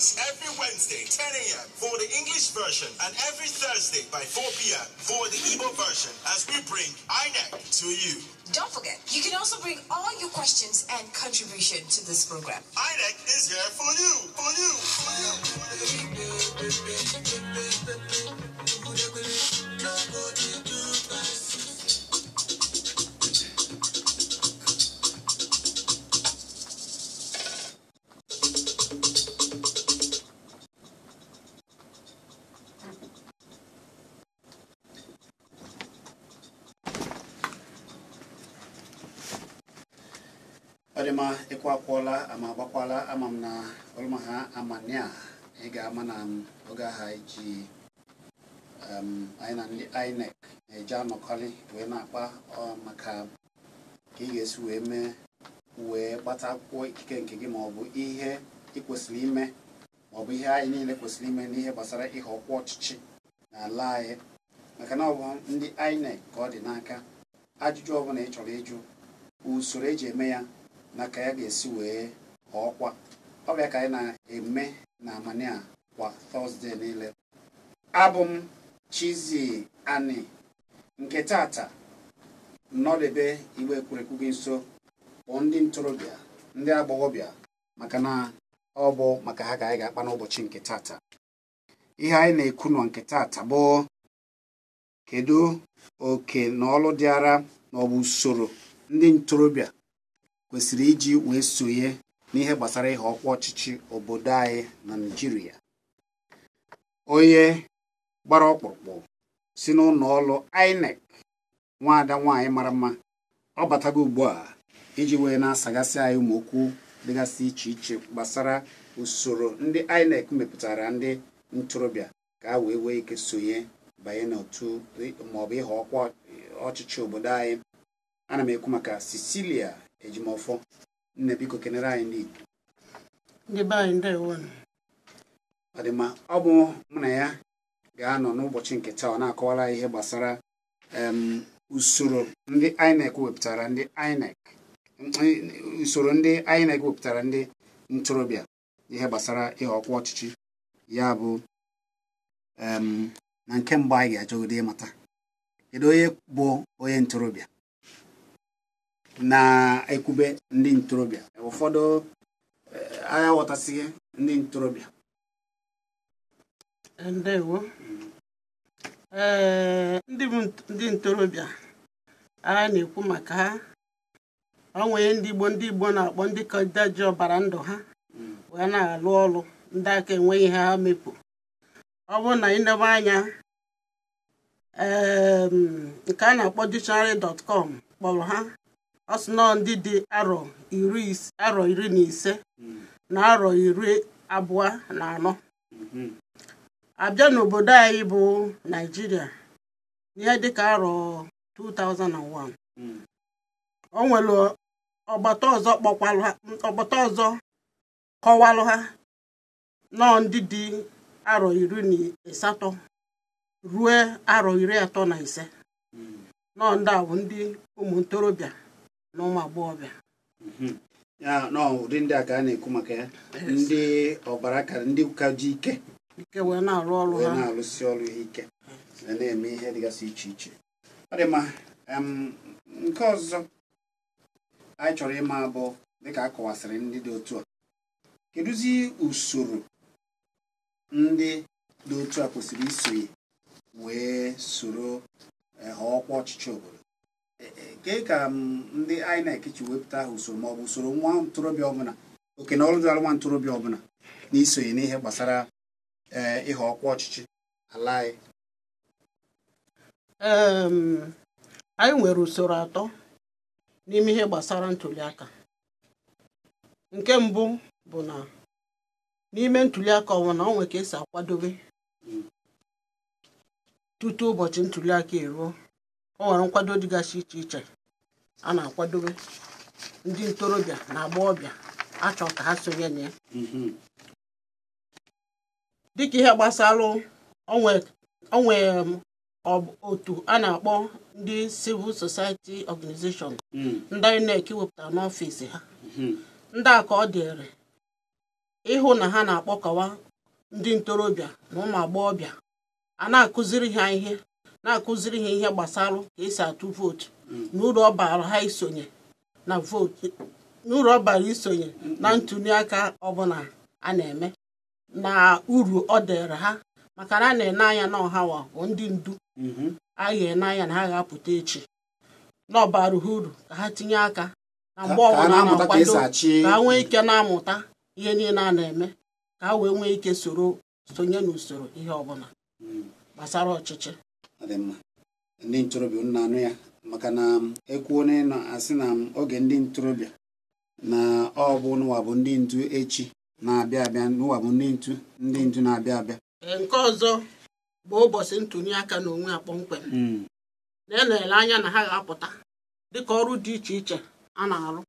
Every Wednesday, 10 a.m. for the English version and every Thursday by 4 p.m. for the Igbo version as we bring INEC to you. Don't forget, you can also bring all your questions and contribution to this program. INEC is here for you, for you, for you. Ọ dị mma, ịkwụ akwụọla ama agbakwala ama m na ọlụma ha amania ị ga-ama na m oge aha iji anyị na ndị INEC na-eji anọkọrị wee na-akpa maka ka ị ga-esi wee mee wee gbata akwụkwọ ikike nke gị maọbụ ihe ị kwesịrị ime maọbụ ihe anyị niile kwesịrị ime n'ihe gbasara ịha ọkwa ọchịchị n'ala anyị, maka na ọ bụ ndị INEC ka ọ dị n'aka. Ajụjụ ọbụla ị chọrọ ịjụ, usoro eji eme ya na ka ya ga-esi wee ghọọ ọkwa ọ bịa ka anyị na-eme na amania kwa Tọzdee niile. Abụ m Chizzy Ani nke tata nọdebe igbe ekwurekwu gị nso bụ ndị ntorobịa, ndị agbọghọbịa, maka na ọ bụ maka ha ka anyị ga-akpa n'ụbọchị nke tata. Ihe anyị na-ekwu nọ nke tata bụ kedu oke na ọlụ dịara maọbụ usoro ndị ntorobịa kwesịrị iji wee sonye n'ihe gbasara ịha ọkwa ọchịchị obodo anyị na Naịjirịa. Onye gbara ọkpụrụkpụ si n'ụlọ ọrụ INEC, nwaada nwaanyị mara mma, ọ batago ugbu a iji wee na-asagasị anyị ụmụ okwu dịgasị iche iche gbasara usoro ndị INEC mepụtara ndị ntorobịa ka a wee nwee ike sonye banye n'otu maọbụ ịha ọkwa ọchịchị obodo anyị. Ana m ekwu maka Cecilia Ejimọfọ. Nne, biko kenere anyị ndị Igbo. Ndị be anyị, ndewonu. Ọ dị mma, ọ bụ mụ na ya ga-anọ n'ụbọchị nke taa. Ọ na-akọwara ihe gbasara usoro ndị INEC wepụtara ndị INEC, usoro ndị INEC wepụtara ndị ntorobịa ihe gbasara ịha ọkwa ọchịchị. Ya bụ na nke mbụ anyị ga-achọgide ịmata kedu onye bụ onye ntorobịa na-ekwube ndị ntorobịa. Ụfọdụ agha ghọtasịghị ndị ntorobịa. Ndewo. Ee, ndị bụ ndị ntorobịa a na-ekwu maka ha, ọ nwere ndị Igbo na-akpọ ndị ka ji ọbara ndụ ha wee na-alụ ọrụ, ndị aka enweghị ihe ha mepụ. Ọ bụrụ na ịnebe anya, nke a na-akpọ dictionary.com kpọrọ ha, ọ sị nọọ ndị dị arọ 15 na arọ 24. Abịa n'obodo anyị bụ Naịjirịa ihe dịka arọ 2001, o nwere ọgbata ọzọ kpọkwalụ ha, ọgbata ọzọ kọwalụ ha nọọ ndị dị arọ 18 ruo arọ 35. Nọọ ndị a bụ ndị ụmụ ntorobịa na ụmụ agbọghọbịa. Ya nọ ụdị ndị a ka a na-ekwu maka ya, ndị ọbara ka ndị ka ji ike ike wee na-arụ ọrụ wee ha, na-arụsi ọrụ ike, na-eme ihe dịgasị iche iche. Ọ dị mma. Nke ọzọ anyị chọrọ ịma bụ dịka a kọwasịrị ndị dị otu a, kedụzi usoro ndị dị otu a kwesịrị isonye wee soro ha ọkwa ọchịchị obodo? Kee ka ndị INEC ji wepụta ha usoro maọbụ usoro nwa ntorobịa ọbụla, oke na ọrụ dịara nwa ntorobịa ọbụla n'isonye n'ihe gbasara ịha ọkwa ọchịchị ala anyị? Anyị nwere usoro atọ n'ime ihe gbasara ntuliaka. Nke mbụ bụ na n'ime ntuliaka ọbụla, o nwere ka esi akwadobe tutu ụbọchị ntuliaka eruo. O nwere nkwado dịgasị iche iche a na-akwadobe ndị ntorobịa na agbọghọbịa achọ ka ha sonye na ya. Dịka ihe gbasara onwe Otu a na-akpọ ndị Civil Society Organization, ndị INEC wepụtara n'ọfịs ha, ndị a ka ọ dịrị ịhụ na ha na-akpọkọwa ndị ntorobịa na ụmụ agbọghọbịa, a na-akụziri ha ihe, na-akụziri ha ihe gbasara ka esi atụ vootu na uru ọ bara ha isonye na vootu, na uru ọ bara isonye na ntuli aka ọbụla a na-eme, na uru ọ dịrị ha, maka na a na-ene anya na ọhawa bụ ndị ndu a ga-ene anya na ha ga-apụta echi, na ọ bara ha uru ka ha tinye aka na mgbe ka ọbụla a na-amụta ka esi na-akwado achị ka ha nwee ike na-amụta ihe niile a na-eme, ka ha wee nwee ike soro sonye n'usoro ihe ọbụla gbasara ọchịchị. Ọ dị mma, ndị ntorobịa, unu na-anụ ya, maka na ekwuo na asị na oge ndị ntorobịa na ọ bụ n'ụwa bụ ndị ndu echi na-abịa abịa, n'ụwa bụ ndị ndu na-abịa abịa. Ee, nke ọzọ bụ ụbọchị ntuli aka n'onwe ya kpọmkwem, na e na-ele anya na ha ga-apụta dịka ọrụ dị iche iche a na-arụ.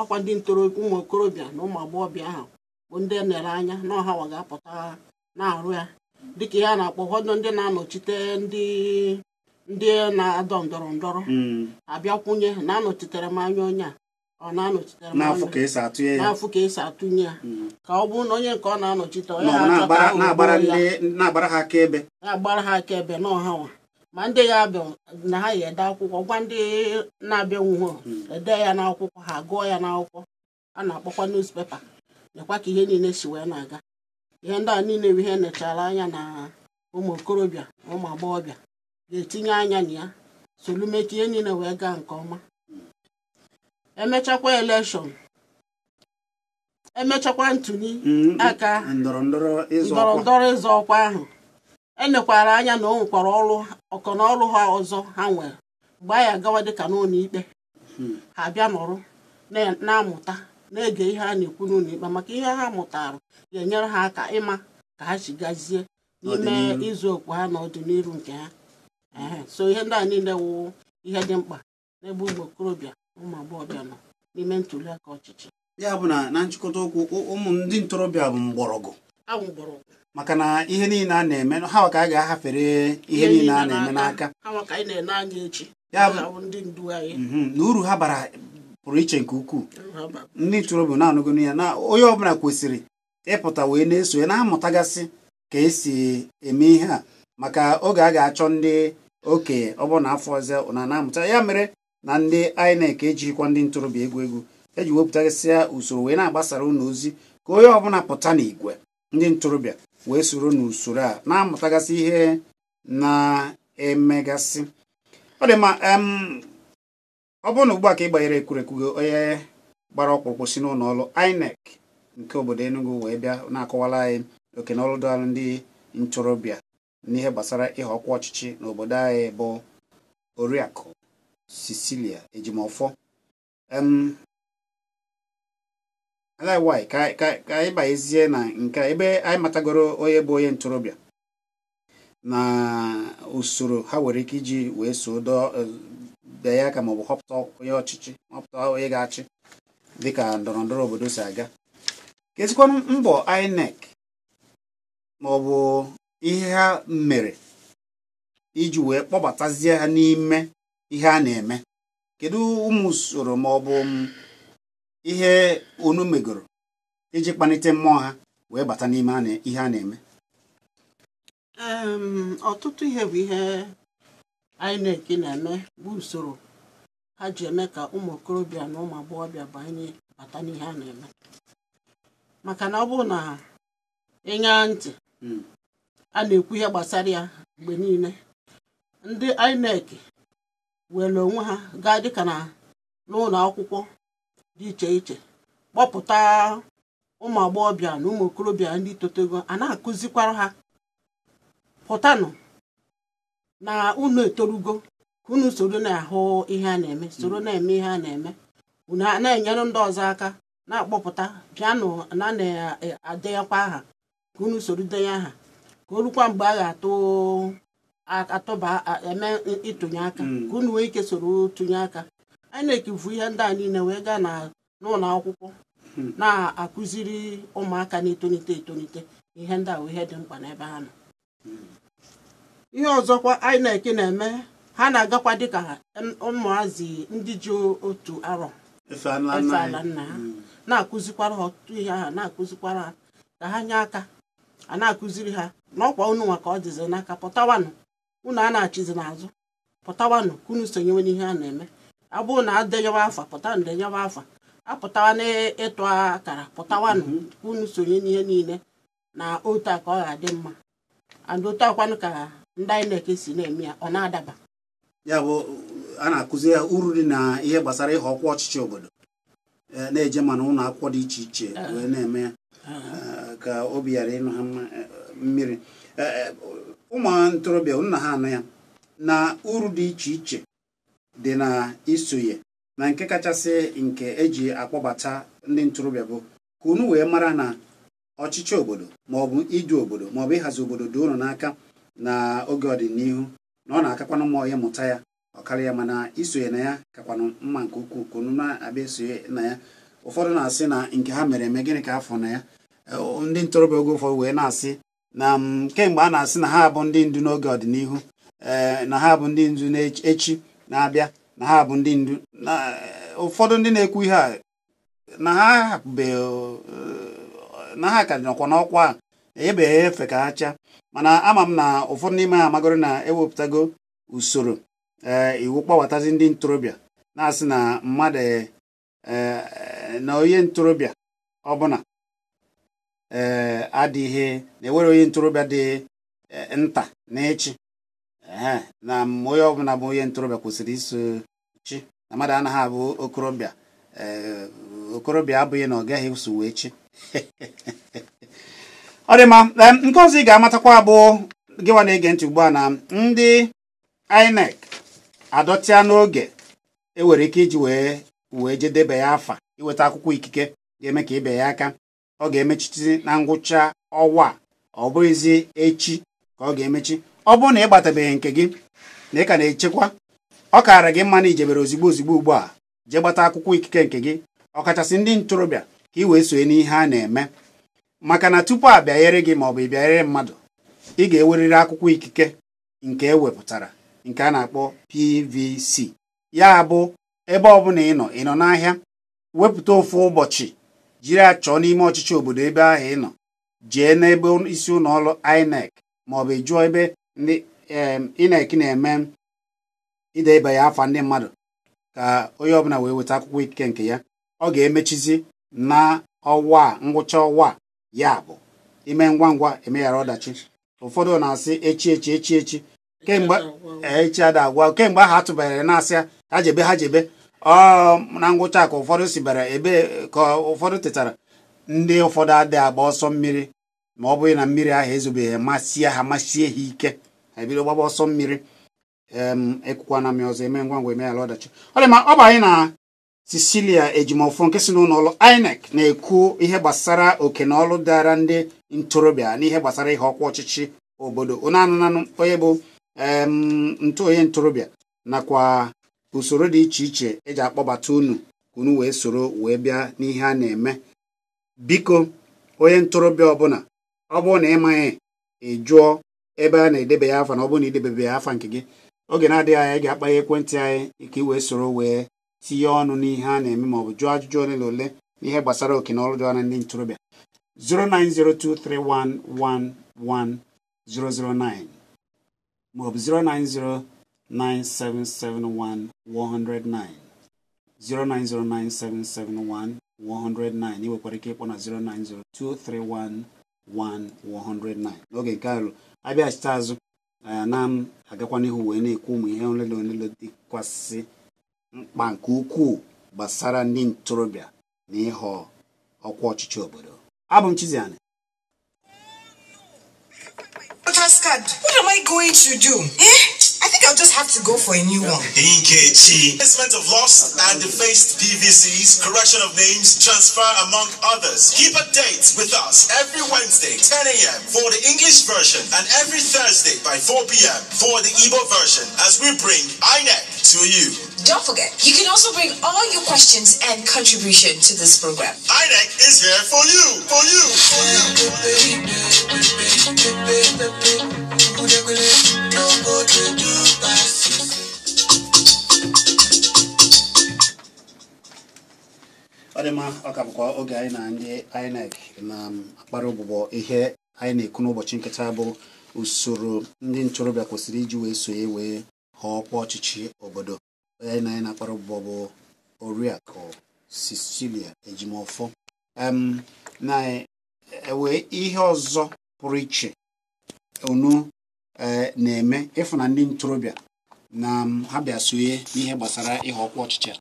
Ọkwa ndị ntorobịa, ụmụ okorobịa na ụmụ agbọghọbịa ahụ bụ ndị e nere anya na ọha wa ga-apụta na-arụ ya, dịka ihe a na-akpọ ụfọdụ ndị na-anọchite ndị na-adọ ndọrọ ndọrọ abịakwunye na-anọchitere m anya onye a, ọ na-anọchitere m n'afọ anya ka esi atụnye ya, n'afọ ka esi atụnye ya, ka ọ bụrụ na onye nke ọ na-anọchite onye ma ọ bụ na-achọ ka na-agbara ahụ na-agbara gbuo ya, ndị na-agbara ha akaebe, na-agbara ha akaebe na ọha nwa ma ndị ga-abịa na ha ya ede akwụkwọ gwa ndị na-abịa nwuho ede ya n'akwụkwọ, ha gụọ ya n'akwụkwọ a na-akpọkwa newspaper, nekwa ka ihe niile si wee na-aga. Ihe ndị a niile bụ ihe nechara anya na ụmụ okorobịa na ụmụ agbọghọbịa ga-etinye anya na ya, solume ka ihe niile wee gaa nke ọma. Emechakwa election, emechakwa ntuli aka, ndọrọ ndọrọ ịzọ ndọrọ ọkwa, ndọrọ ịzọ ọkwa ahụ, enekwara anya na o nwekwara ọrụ ọkọnọrụ ha ọzọ ha nwere mgbe anyị agawa dịka n'ụlọ ikpe. Ha bịa nọrọ na-amụta, na-ege ihe a na-ekwu n'ụlọ ikpe, maka ihe ha mụtara ga-enyere ha aka ịma ka ha si gazie n'ime n'ọdịnihu. Ịzụ okwu ha n'ọdịnihu nke ha. Ehe, so ihe ndị a niile wụ ihe dị mkpa n'ebe ụmụ okorobịa, ụmụ agbọghọbịa nọ n'ime ntuli aka ọchịchị. Ya bụ na na nchịkọta okwu, ụmụ ndị ntorobịa bụ mgbọrọgwụ awụ mgbọrọgwụ, maka na ihe niile a na-eme ha ka a ga-ahafere ihe niile a na-eme n'aka. Ha nwa ka anyị na-ene anya echi Ya ha bụ ndị ndu anyị. Na uru ha bara pụrụ iche nke ukwuu. Ha bara. Ndị ntorobịa na-anụgonu ya na onye ọbụla kwesịrị ịpụta wee na-eso ya, na-amụtagasị ka esi eme ihe a, maka oge a ga-achọ ndị okenye ọ bụrụ na afọ ọzọ na na-amụta ya. Mere na ndị INEC ejighịkwa ndị ntorobịa egwu egwu, eji wepụtagasịa usoro wee na-agbasara unu ozi ka onye ọbụla pụta n'igwe ndị ntorobịa wee soro n'usoro a na-amụtagasị ihe na-emegasị. Ọ dị mma. Ọ bụrụ na ugbu a ka ị gbanyere ekwurekwu gị, onye gbara ọkpụrụkpụ si n'ụlọ ọrụ INEC nke obodo Enugu wee bịa na-akọwara anyị oke na ọrụ dịara ndị ntorobịa n'ihe gbasara ịha ọkwa ọchịchị n'obodo anyị bụ Oriakụ Cecilia Ejimọfọ. Alaị ka anyị banyezie na nke a, ebe anyị matagoro onye bụ onye ntorobịa na usoro ha nwere ike iji wee so dọọ bịa ya aka maọbụ họpụta onye ọchịchị, họpụta onye ga-achị dịka ndọrọ ndọrọ obodo si aga. Kezikwanụ mbọ INEC maọbụ ihe ha mere iji wee kpọbatazie ha n'ime ihe a na-eme? Kedu ụmụ usoro maọbụ ihe unu megoro iji kpalite mmụọ ha wee bata n'ime ihe a na-eme? Ọtụtụ ihe bụ ihe INEC na-eme bụ usoro ha ji eme ka ụmụ okorobịa na ụmụ agbọghọbịa banye bata n'ihe a na-eme, maka na ọ bụrụ na ịṅa ntị a na-ekwu ihe gbasara ya mgbe niile, ndị INEC were onwe ha gaa dịka na n'ụlọ akwụkwọ dị iche iche kpọpụta ụmụ agbọghọbịa na ụmụ okorobịa ndị totego, a na-akụzikwara ha, pụtanụ na unu etorugo ka unu soro na-ahụ ihe a na-eme, soro na-eme ihe a na-eme, unu a na-enyere ndị ọzọ aka na-akpọpụta, bịanụ na na-adenyekwa aha ka unu soro denye aha, ka o rukwa mgbe a ga-atụ atụba eme ịtụnye aka, ka unu nwee ike soro tụnye aka. INEC vu ihe ndị a niile wee gaa na n'ụlọ akwụkwọ na-akụziri ụmụaka na-etolite etolite ihe ndị a bụ ihe dị mkpa n'ebe ha nọ. Ihe ọzọkwa INEC na-eme, ha na-agakwa dịka ụmụazị ndị ji otu arọ efe ala efe nna ala anyị. Nna ha na-akụzikwara ha ọtụtụ ihe ahụ, na-akụzikwara ha ka ha nye aka a na-akụziri ha na ọkwa unu nwa ka ọ dịzi n'aka. Pụtawanụ, unu a na-achịzi n'azụ, pụtawanụ ka unu sonyewe n'ihe a na-eme. Abụrụ na adenyewe afa, pụta ndenyewe afa, apụtawa n'ịtụ akara, pụtawanụ ka unu sonye n'ihe niile na otu a ka ọ ga-adị mma. And otu akwanụ ka ndị INEC si na-eme ya, ọ na-adaba. Ya bụ, a na-akụzi ya uru dị na ihe gbasara ịhọ ọkwa ọchịchị obodo, na-eje mana ụlọ akwụkwọ dị iche iche wee na-eme ya, ka obi ghara ịnụ ha mmiri. Ụmụ ntorobịa, unu na ha anụ ya na uru dị iche iche dị na isonye na nke kachasị nke eji akpọbata ndị ntorobịa bụ ka unu wee mara na ọchịchị obodo maọbụ idu obodo maọbụ ịhazi obodo dị unu n'aka na oge ọdịnihu, na ọ na-akakwanụ mma ịmụta ya ọ karịa, mana isonye na ya kakwanụ mma nke ukwuu ka unu na-abịa esonye na ya. Ụfọdụ na-asị na nke ha mere eme, gịnị ka afọ na ya? Ndị ntorobịa oge ụfọdụ wee na-asị na kemgbe a na-asị na ha bụ ndị ndu n'oge ọdịnihu, ee, na ha bụ ndị ndu n'echi na-abịa, na ha bụ ndị ndu na ụfọdụ ndị na-ekwu ihe a na ha hapụbeghị, na ha ka nọkwa n'ọkwa a enyebeghị efe ka ha chaa. Mana ama m na ụfọdụ n'ime ha amagoro na ewepụtago usoro, ee, iwu kpọbatazi ndị ntorobịa na-asị na mmadụ, ee, na onye ntorobịa ọbụla, ee, adịghị na ewere onye ntorobịa dị nta n'ịchị, ee, na onye ọbụla bụ onye ntorobịa kwesịrị iso chi, na mmadụ anaghị abụ okorobịa, ee, okorobịa abụghị na ọ gaghị eso wee chi. Ọ dị mma. Nke ọzọ ị ga-amatakwa bụ gịwa na-ege ntị ugbu a na ndị INEC adọtịa n'oge enwere ike iji wee jedebe ya afa iweta akwụkwọ ikike ga-eme ka ibe ya aka. Ọ ga-emechizi na ngwụcha ọnwa a, ọ bụghịzi echi ka ọ ga-emechi. Ọ bụrụ na ị gbatabeghị nke gị na ị ka na-echekwa, ọ kaara gị mma na ijebere ozigbo ozigbo ugbu a jee gbata akwụkwọ ikike nke gị, ọkachasị ndị ntorobịa, ka ị wee sonye n'ihe a na-eme. Maka na tupu a bịanyere gị maọbụ ị bịanyere mmadụ, ị ga-ewerịrị akwụkwọ ikike nke e wepụtara nke a na-akpọ PVC. Ya bụ, ebe ọbụla ị nọ, ị nọ n'ahịa, wepụta ofu ụbọchị jiri achọọ n'ime ọchịchị obodo ebe ahụ ị nọ, jee n'ebe isi ụlọ ọrụ INEC maọbụ jụọ ebe ndị INEC na-eme ideba ya afa ndị mmadụ, ka onye ọbụla wee weta akwụkwọ ikike nke ya. Ọ ga-emechizi na ọnwa a, ngwụcha ọnwa a. Ya bụ, ime ngwa ngwa emeghara ọdachi. Ụfọdụ na-asị echi echi echi echi, kemgbe echi ada agwa, kemgbe ahụ atụbanyere na-asị ya ha jebe ha jebe, ọ na ngwụcha ka ụfọdụ si bara ebe ka ụfọdụ tetara. Ndị ụfọdụ adịghị agba ọsọ mmiri, ma ọ bụghị na mmiri ahụ ezobeghị masịa ha, masie ha ike, ha ebido gbaba ọsọ mmiri. Ekwukwana m ọzọ, eme ngwa ngwa emeghara ọdachi. Ọ dị ma ọ bụ anyị na Cecilia Ejimọfọ nke si n'ụlọ ọrụ INEC na-ekwu ihe gbasara oke na ọrụ dara ndị ntorobịa n'ihe gbasara ihe ọkwa ọchịchị obodo. Onye anụnanụ onye bụ onye ntorobịa nakwa usoro dị iche iche eji akpọbata unu ka unu wee soro wee bịa n'ihe a na-eme. Biko, onye ntorobịa ọbụla, ọ bụrụ na ị maghị, ị jụọ ebe a na-edebe ya afa, na ọ bụrụ na idebebe ya afa nke gị, oge na-adịghị anya ị ga-akpa ya ekwentị anyị ka ị wee soro wee tinye ọnụ n'ihe a na-eme maọbụ jụọ ajụjụ ole na ole n'ihe gbasara oke na ọrụ dị ọrụ ndị ntorobịa. 09023111009 maọbụ 09097711009, 09097711009. Ị nwekwara ike ịkpọ na 09023111009. N'oge nke alụ abịachite azụ na m agakwa n'ihu wee na-ekwu ụmụ ihe ole na ole dịkwasị mkpa nke ukwuu gbasara ndị ntorobịa na ịghọ ọkwa ọchịchị obodo. Abụ m Chiziani. Voters card. What am I going to do? Eh? I think I'll just have to go for a new one. Nkechi. Placement of lost and defaced PVCs, correction of names, transfer among others. Keep a date with us every Wednesday, 10 a.m. for the English version and every Thursday by 4 p.m. for the Igbo version as we bring INEC to you. Don't forget, you can also bring all your questions and contribution to this program. INEC is here for you, for you, for you. Ọ dị mma, ọ ka bụkwa oge anyị na ndị INEC na-akpara ụbụbọ. Ihe anyị na-ekwu n'ụbọchị nkịta bụ usoro ndị ntorobịa kwesịrị iji wee sonye wee họọ ọkwa ọchịchị obodo. Onye anyị na anyị na-akpara ụbụbọ bụ Oriakụ Cecilia Ejimọfọ. Na ewe ihe ọzọ pụrụ iche unu na-eme ịfụ na ndị ntorobịa na ha bịa sonye n'ihe gbasara ịhọ ọkwa ọchịchị a?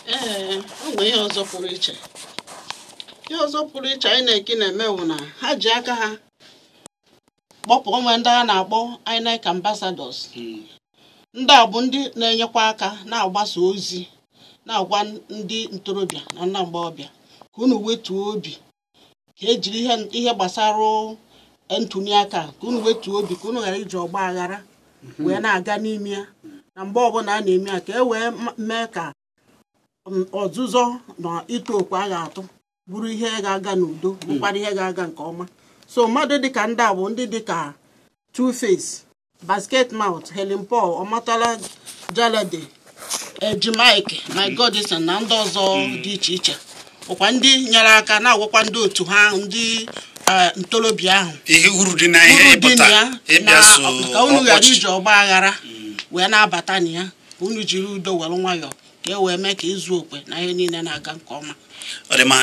Ee, o nwere ihe ọzọ pụrụ iche. Ihe ọzọ pụrụ iche INEC na-eme bụ na ha ji aka ha kpọpụ onwe ndị a na-akpọ INEC ambassadors. Ndị a bụ ndị na-enyekwa aka na-agbasa ozi, na-agwa ndị ntorobịa na ndị agbọghọbịa ka unu wetuo obi, ka ejiri ihe gbasara ntuli aka, ka unu wetuo obi, ka unu ghara iji ọgba aghara wee na-aga n'ime ya, na mgbe ọbụla a na-eme ya, ka e wee mee ka ọzụzọ na ịtụ okwe a ga-atụ bụrụ ihe ga-aga n'udo, bụkwara ihe ga-aga nke ọma. So mmadụ dịka ndị a bụ ndị dịka Two-Face, Basket Mouth, Helen Paul, Omatala Jalade, Ejimike, Mike Godison na ndị ọzọ dị iche iche, bụkwa ndị nyere aka na-agwakwa ndị otu ha, ndị ntorobịa ahụ, ihe uru dị na ihe ịpụta ịbịa so ka unu ghara iji ọgba aghara wee na-abata na ya, ka unu jiri udo were nwayọọ, ka e wee mee ka izu okwe na ihe niile na-aga nke ọma. Ọ dị mma.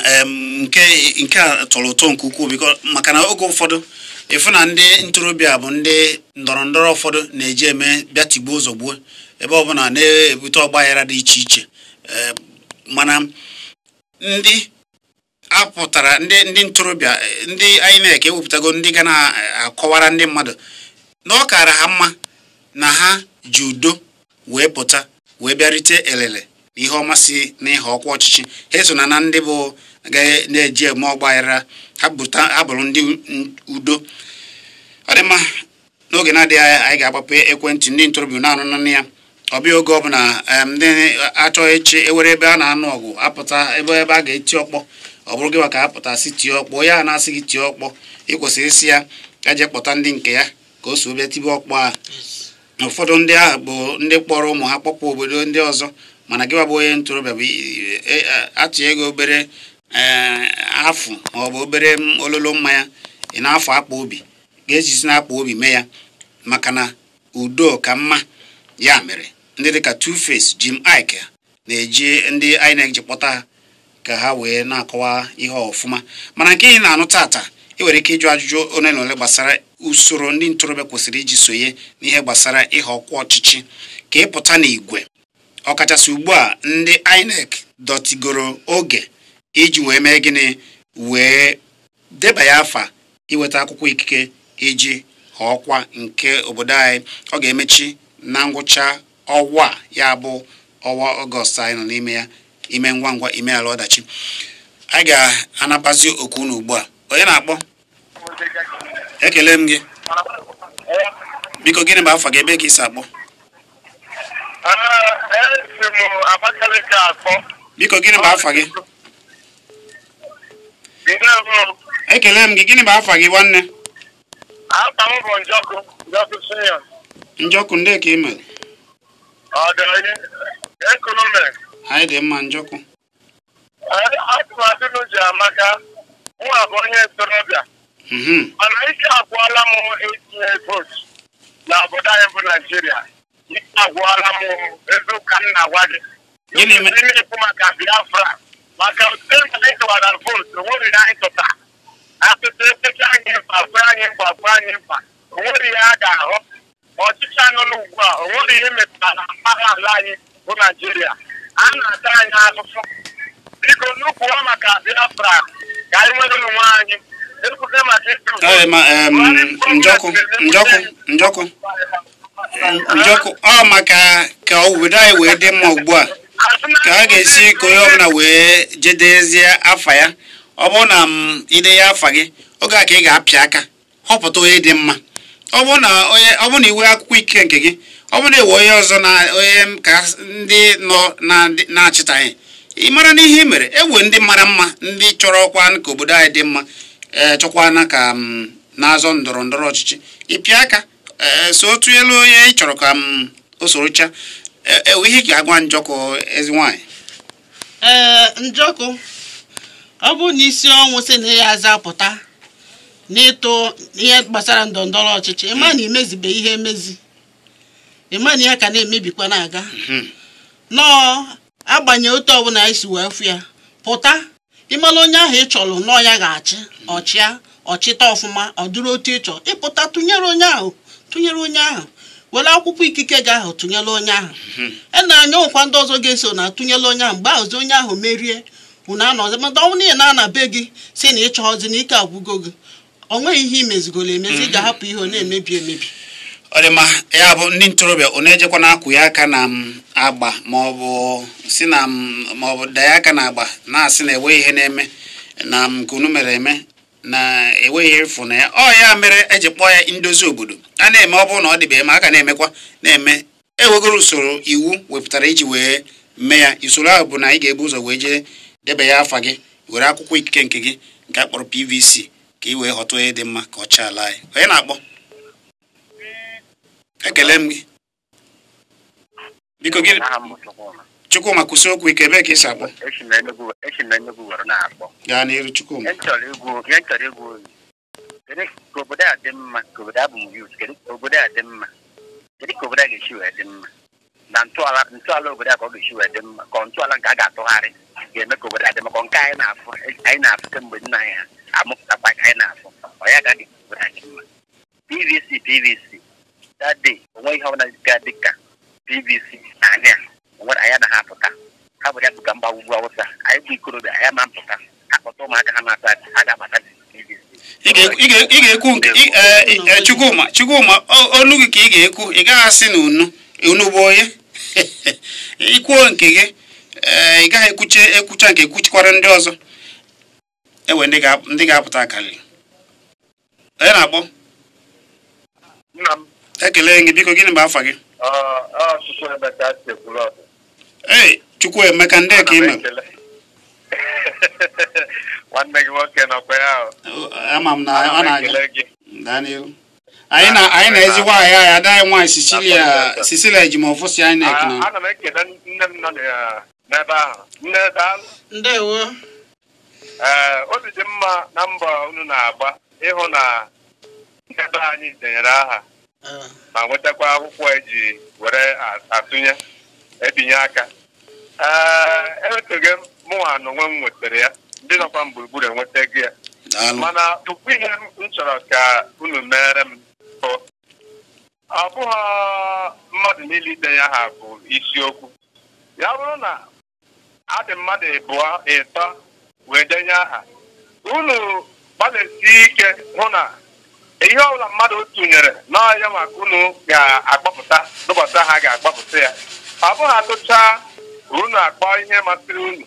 Nke a tọrọ ụtọ nke ukwuu, biko, maka na oge ụfọdụ ịfụ na ndị ntorobịa bụ ndị ndọrọ ndọrọ ụfọdụ na-eji eme bịa tigbuo zọgbuo ebe ọbụla, na-ebute ọgbaghara dị iche iche. Mana ndị apụtara, ndị ntorobịa, ndị INEC ewepụtago ndị ga na-akọwara ndị mmadụ na ọ kaara ha mma na ha ji udo wee pụta wee bịarite elele na ihe ọma si n'ịha ọkwa ọchịchị. Ha eso na ndị bụ na-eji eme ọgbaghara, ha bụrụ ndị udo. Ọ dị mma, n'oge na-adịghị anya anyị ga-agbapụ ekwentị ndị ntorobịa na-anụ naanị ya. Ọ bịa oge ọbụla ndị achọghị echi ewere ebe a na-anụ ọgụ apụta, ebe a ga-eti ọkpọ, ọ bụrụ gịwa ka apụta si tie ọkpọ, ya na-asị gị tie ọkpọ, ị kwesịrị isi ya gaje kpọta ndị nke ya ka o so bịa tibe ọkpọ ahụ. Ụfọdụ ndị ahụ bụ ndị kpọrọ ụmụ ha kpọpụ obodo ndị ọzọ, mana gịwa bụ onye ntorobịa bụ atụ ego obere afụ maọbụ obere ololo mmanya, ị na-afọ akpa obi ga-ejizi na-akpa obi mee ya, maka na udo ka mma. Ya mere ndị dịka Two-Face, Jim Iyke na-eji ndị INEC ji kpọta ha ka ha wee na-akọwa ihe ọfụma. Mana nke ị na-anụ tata, ị nwere ike ịjụ ajụjụ ole na ole gbasara usoro ndị ntorobịa kwesịrị iji sonye n'ihe gbasara ịha ọkwa ọchịchị ka ị pụta n'igwe, ọkachasị ugbu a ndị INEC dọtigoro oge iji wee mee gịnị, wee debanye afa iweta akwụkwọ ikike iji ha ọkwa nke obodo anyị. Ọ ga-emechi na ngwụcha ọnwa, ya bụ ọnwa Ọgọst anyị nọ n'ime ya. Ime ngwa ngwa ime ala ọdachi. Anyị ga-anabazi okwu unu ugbu a. Onye na-akpọ? Ekele m gị. Biko, gịnị bụ afa gị, ebe ka isi akpọ? Biko, gịnị bụ afa gị? Ekele m gị. Gịnị bụ afa gị, nwanne? Njọkụ, ndị ka ị mere? Anyị dị mma, Njọkụ. Atụmatụ ji amaka. Nwa bụ onye ntorobịa, mana ike agwụọla m itinye vootu na obodo anyị bụ Naijiria. Ike agwụọla m, eziokwu ka m na-agwa gị. Gịnị maka Biafra? Maka otu anyị tụwara vootu, onwere ihe anyị tụta atụtụ epecha anyị mkpa, kwe anyị mkpa, kwe anyị mkpa, onwere ihe a ga-ahụ. Ọchịchị anyị nọ ugbu a, onwere ihe metụtara na mpaghara ala anyị bụ Naijiria. A na-ata anyị ahụhụ. Biko, nnukwu maka Biafra ka anyị nwere onwe anyị. Njọkụ, Njọkụ, Njọkụ, Njọkụ, ọ maka ka obodo anyị wee dị mma ugbu a ka a ga-esi ka onye ọbụla wee jedezie afa ya. Ọ bụrụ na m ide ya afa gị, oge a ka ị ga-apịa aka họpụta onye dị mma. Ọ bụrụ na iwe akwụkwọ ikike nke gị, ọ bụrụ na ewe onye ọzọ na onye ka ndị nọ na-achịtaghị, ị mara na ihe i mere. Ewe ndị mara mma, ndị chọrọ ọkwa ka obodo anyị dị mma, ee, chọkwana ka na-azọ ndọrọ ndọrọ ọchịchị ịpịa aka so tụnyelu onye ị chọrọ ka m o sorocha ihe ị ga-agwa Njọkụ ezi nwaanyị. Ee, Njọkụ, ọ bụrụ na isi ọnwụ si na ya azapụta n'ịtụ ihe gbasara ndọrọndọrọ ọchịchị, ịma na imezibe ihe emezi, ịma na ya ka na-emebikwa na-aga nọọ agbanye otu ọbụla anyị si wee fụ ya pụta, ịmara onye ahụ ị chọrọ nọọ ya ga-achị ọchịa ọchịta ọfụma, ọ dịrị otu ị chọrọ ịpụta tụnyere onye ahụ, tụnyere onye ahụ, were akwụkwọ ikike gị ahụ tụnyere onye ahụ. E na-anya ọkwa ndị ọzọ ga-eso na tụnyere onye ahụ, mgbe ahụzi onye ahụ merie unu anọzi. Mana ọ bụrụ na na be gị si na ịchọghọzi na ike agwụgo gị, ọ nweghị ihe imezigoro emezi, ị ga-ahapụ ihe ọ na-emebi emebi. Ọ dị mma. Ya bụ ndị ntorobịa ọ na-ejekwa na-akwụ ya aka na agba maọbụ si na maọbụ danye aka na agba na-asị na enweghị ihe na-eme na nke unu mere eme na enweghị ihe efu na ya. Ọ ya mere eji kpọọ ya ndozi obodo a na-eme. Ọ bụrụ na ọ dịbe ma a ka na-emekwa na-eme, ewegoro usoro iwu wepụtara iji wee mee ya. Usoro ahụ bụ na ị ga-ebu ụzọ wee jee debe ya afa gị, were akwụkwọ ikike nke gị nke a kpọrọ PVC ka ị wee ghọta onye dị mma ka ọ chaa ala anyị. Onye na-akpọ? Ekele m gị, biko gị. Chukwuma, kwụsị okwu ike. Ebe ka ị si akpọ? Gaa n'iru, Chukwuma. Ihe m chọrọ igwu oyi, kedu ka obodo a dị mma, ka obodo abụ m youth, kedu ka obodo a dị mma, kedu ka obodo a ga-esi wee dị mma na ntọala obodo a ka ọ ga-esi wee dị mma, ka ntọala nke a ga-atụgharị ga-eme ka obodo a dị mma, ka nke anyị na-afụ kemgbe nna anyị ha amụpụtakwa ka anyị na-afụ ọ ya ga-adị ka obodo a dị mma. PVC, PVC that day, onwe ihe ọbụla ga-adị ka PVC anyị a onwere anyị anaghị apụta. Ha bụ ya bụ ka mgba ugwu Awụsa anyị bụ ikorobịa anyị ama mpụta akpọta ụmụaka ha na-ata ha ga-abata PVC. Ị ga-ekwu nke Chukwuma, Chukwuma, olu gị ka ị ga-ekwu. Ị gaghị asị na unu unu bụ onye ikwuo nke gị. Ị gaghị ekwuche ekwucha nke ekwuchikwara ndị ọzọ ewe ndị ga-apụta akarị. Onye na-akpọ? Nna m. Ekele gị, biko, gịnị bụ afa gị? Ọ Chukwuemeka Sekwulọdụ. Ee, Chukwuemeka, ndị ka ị mere? Nwanne gị nwoke nọkwa ya ahụ. Ama m na ọ na-aga. Ekele gị. Gaa n'ihu. Anyị na-ezi nwaanyị anyị, ada anyị nwaanyị Cecilia, Cecilia Ejimọfọ si INEC na Ana m ekele nne m nọ n'ebe ahụ. Nne, daalụ. Ndewo. Ee, obi dị mma na mbọ unu na-agba ịhụ na ndị be anyị denyere aha ma nwetakwa akwụkwọ eji were atụnye ebinye aka. Ee, enwetaghị m mụnwa na onwe m nwetara ya, ndị nọkwa m gburugburu enwetaghị ya. Daalụ. Mana tupu, ihe m chọrọ ka unu mere m bụ, ọ bụghị mmadụ niile idenye aha bụ isiokwu. Ya bụrụ na adị mmadụ ịbụọ ịtọ wee denye aha, unu gbalịsie ike hụ na ihe ọbụla mmadụ tụnyere n'ọhịa maka unu ga-akpọpụta n'ụbọchị ahụ a ga-akpọpụta ya. Ọ bụghị atụchaa unu akpọ ihe masịrị unu.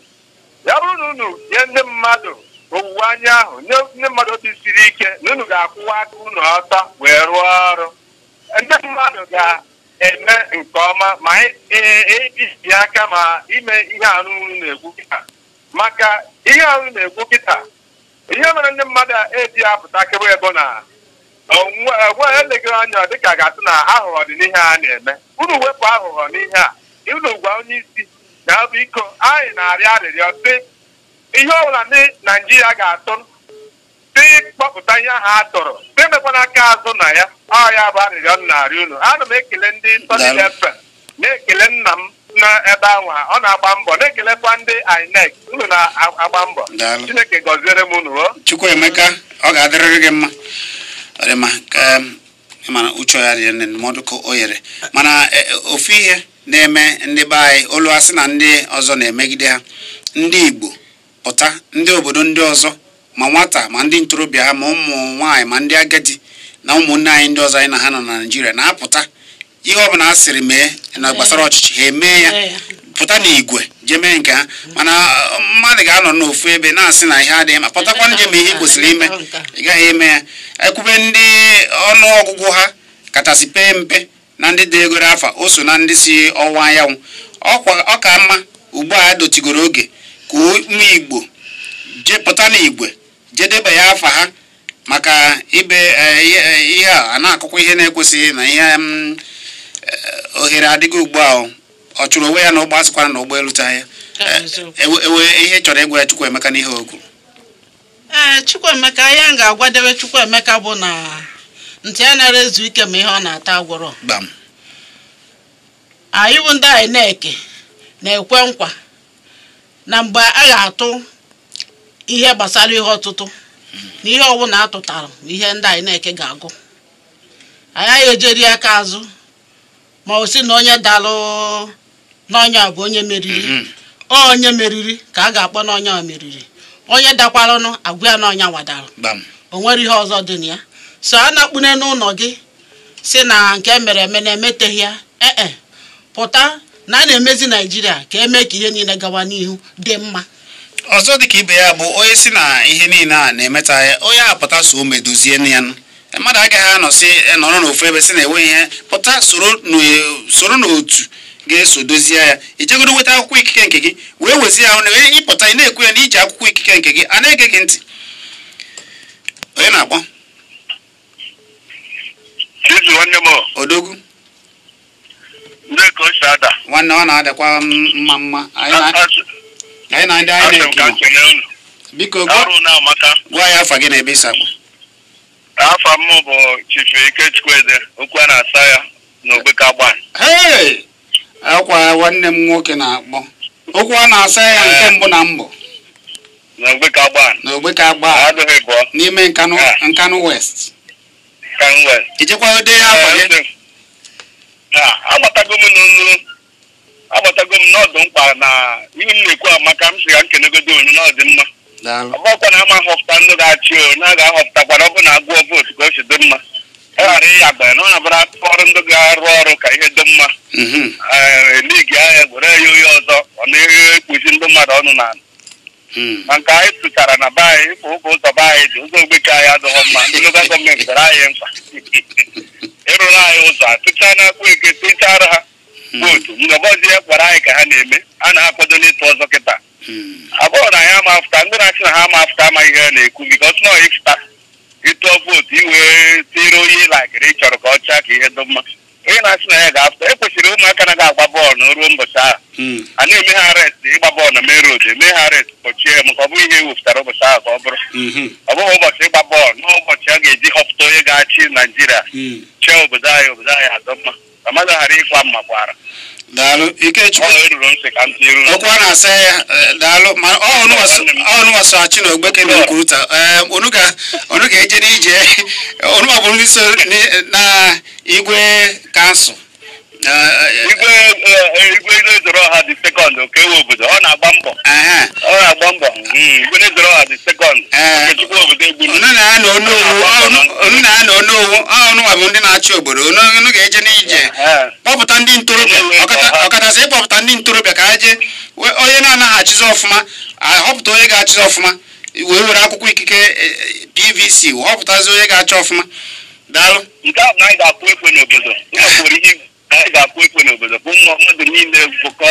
Ya bụrụ na unu nye ndị mmadụ owuwe anya ahụ, nye ndị mmadụ obi siri ike na unu ga-akwụwa aka unu ọtọ wee rụọ ọrụ, ndị mmadụ ga-eme nke ọma ma ebibi aka ma ime ihe ahụ unu na-ekwu kịta. Maka ihe ahụ na-ekwu kịta, ihe mere ndị mmadụ eji apụta kebe ebo na onwe eleghị anya dịka ga-asị na aghụghọ dị n'ihe a na-eme. Unu wepụ aghụghọ n'ihe a, unu gwa onye isi na biko, anyị na-arịọ arịrịọ sị ihe ọbụla ndị Naijiria ga-atụ si kpọpụta ihe ahụ a tụrụ, si emekwana aka azụ na ya. Ọ ya bụ arịrịọ m na-arịọ unu. Ana m ekele ndị Solid FM, na-ekele nna m n'ebe ahụ ọ na-agba mbọ, na-ekelekwa ndị INEC. Unu na-agba mbọ. Daalụ. Chineke gọziere m unu o. Chukwuemeka, ọ ga-adịrịrị gị mma. Ọ dị mma ka ị mana uche ya dị na ndụmọdụ ka o nyere. Mana ofu ihe na-eme ndị be anyị, olu asị na ndị ọzọ na-emegide ha, ndị Igbo pụta, ndị obodo ndị ọzọ, ma nwata ma ndị ntorobịa ha, ma ụmụ nwaanyị ma ndị agadi na ụmụnne anyị ndị ọzọ anyị na ha nọ na Naịjirịa na-apụta, ihe ọbụla a sịrị mee na gbasara ọchịchị, ha emee ya. Pụta n'igwe jee mee nke ha. Mana mmadụ ga-anọ n'ofu ebe na-asị na ihe adịghị mma, pụtakwa njem ihe ị kwesịrị ime, ị gaghị eme ya. Ekwube ndị ọnụ ọgụgụ ha kachasị pee mpe na ndị dị egoro afa o so na ndị si ọwụwa anyanwụ, ọkwa ọ ka mma ugbu a dochigoro oge ka ụmụ Igbo jee pụta n'igwe jee debanye afa ha. Maka ibe ihe a na-akụkọ ihe na-ekwesịghị na ihe ohere adịghị ugbu a. Ọ chụrụ onwe ya na ụgbọ asịkwara na ụgbọelu taa ya. Ewe ihe chọrọ ịgwa ya Chukwuemeka n'ihe o kwuru. Ee, Chukwuemeka, ihe m ga-agwadebe Chukwuemeka bụ na ntị ya nara ezu ike ma ihe ọ na-ata agwọrọ. Gbam. Anyị bụ ndị INEC na-ekwe nkwa na mgbe a ga-atụ ihe gbasara ihe ọtụtụ na ihe ọbụla atụtara ihe ndị INEC ga-agụ, anyị ejeri aka azụ ma ọ sị na onye dalụ n'ọnya bụ onye meriri. Onye meriri ka a ga-akpọ n'ọnya meriri, onye dakwaranụ agwa ya n'ọnya wadara. O nwere ihe ọzọ dị na ya. So a na-akpụne n'ụlọ gị si na nke mere eme na-emeteghị ya. Ee, pụta na a na-emezi Naijiria ka eme ka ihe niile gawa n'ihu dị mma. Ọzọ dịka ibe ya bụ onye si na ihe niile a na-emeta ya, onye apụta so ome dozie ya. Mmadụ agaghị anọ si nọrọ n'ofu ebe si na-enwe ihe, pụta soro n'otu ga-eso dozie ya. Ijegodo nweta akwụkwọ ikike nke gị wee wezi ya na ịpụta ị na-ekwu ya na iji akwụkwọ ikike nke gị a na-ege gị ntị. Onye na-akpọ? Odogwu. Nwanne ọ na-adakwa mma mma. Anyị na ndị INEC nọ. Biko gwa ya afa gị na ebe isi akpọ. Afa m bụ Chief Ikechukwueze, okwu a na-asa ya na Ogbeke Agban. Hey! Akwa nwanne m nwoke na-akpọ. Okwu a na-asa ya nke mbụ na mbụ. Na Ogbeke Agban. Na Ogbeke Agban. N'ime Nkanu West. Nkanu West. Ijekwa ode ya afa gị. Agbatago m n'onu. Agbatago m n'ọdụ mkpa na ihe m na-ekwu amaka m si ya nkenegodo onu n'ọdị mma. Ọ bụrụkwa na ama ahọpụta ndị ga-achị o na ga-ahọpụtakwara ọ bụ na agụọ vootu ka o si dị mma. E ghara ịya na ọ na-abara ọrụ ndị ga-arụ ọrụ ka ihe dị mma. Ligi ahịa were ya onye ọzọ ọ na-ekpuchi ndị mmadụ ọnụ n'ala. Ma nke anyị tụchara na be anyị ịfụ ụka ụzọ be anyị dị ụzọ Ogbeke anyị adịghị mma. Ndị lokal gọọmenti dara anyị mkpa ịrụrụ anyị ụzọ atụchaa na akpụ eke tụchara ha vootu. Mgbe ọbọzi ya gwara anyị ka ha na-eme a na-akwado n'ịtụ ọzọ kịta. Abụọ na ya ama afụta ndị na-achị na ha ama afụta amaghị ihe na-ekwu bikọs na ịfụta ịtụọ vootu iwee tiri onye ịlakịrị ị chọrọ ka ọ chaa ka ihe dị mma. Onye na-achị na ya ga-afụta ekwesịrị ụmụaka na ga-agba bọọlụ ruo ụbọchị ahụ a na-eme ha arest ịgba bọọlụ na main road eme ha arest kpọchie ya maka ọ bụghị ihe ewepụtara ụbọchị ahụ ka ọ bụrụ. Ọ bụghị ụbọchị ịgba bọọlụ n'ụbọchị a ga-eji họpụta onye ga-achị Naijiria chee obodo anyị obodo anyị adọ mma ka mmadụ ghara ịkwa mma kwara. Daalụ Ikechukwu. Okwu a na-asa ya daalụ ma ọ nụwa so achị na Ogbeke na Nkwuruta. Unu ga-eje n'ije unu ọ bụrụ ndị so na igwe kansụl. Igwe na-ezoro ọha dị sekọnd ka ewe obodo ọ na-agba mbọ. Ọ na-agba mbọ. Igwe na-ezoro ọha dị sekọnd. Okechukwu obodo egburu. Unu na-anọ onowu ọnụnwa bụ ndị na-achị obodo. Unu ga-eje n'ije kpọpụta ndị ntorobịa ọkachasị ịkpọpụta ndị ntorobịa ka ha jee onye na-anaghị achịzi ọfụma ahọpụta onye ga-achịzi ọfụma wee were akwụkwọ ikike PVC họpụtazi onye ga-achị ọfụma. Daalụ. Nke a na anyị ga-akwụ ekwe n'obodo. Anyị ga-akwụ ekwe n'obodo bụ mmadụ niile pụta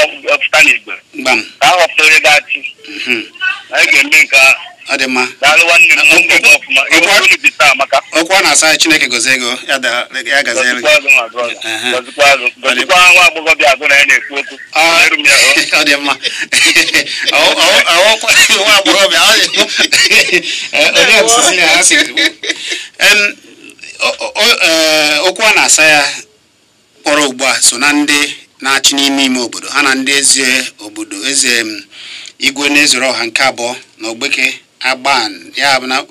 n'igwe ka a họpụta onye ga-achị. Anyị ga-eme nke ahụ. Ọ dị mma. Daalụ nwanne m nwoke ọfụma. Okwu a na-asa ya Chineke gozie ego ya gaziere gị. Gọzikwa nwa agbọghọbịa agụ na ya na-ekwu okwu. Ọ dị mma. Nwa agbọghọbịa okwu a na-asa ya kpọrọ ugbu a so na ndị na-achị n'ime ime obodo ha na ndị eze obodo eze igwe na-ezoro ọha nke abụọ na Ogbeke Agban ya bụ na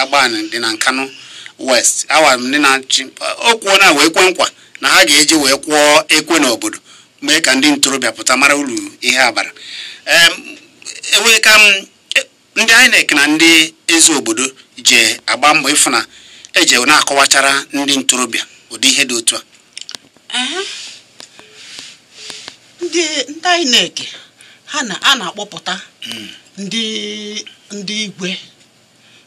Agban dị na Nkanu West awa ndị na-achị o kwuo na wee kwe nkwa na ha ga-eji wee kwụọ ekwe n'obodo mee ka ndị ntorobịa pụta mara uru ihe abara. Enwee ka ndị INEC na ndị eze obodo je agba mbọ ịfụ na eje na-akọwachara ndị ntorobịa ụdị ihe dị otu a. Ndị INEC ha na a na-akpọpụta ndị igwe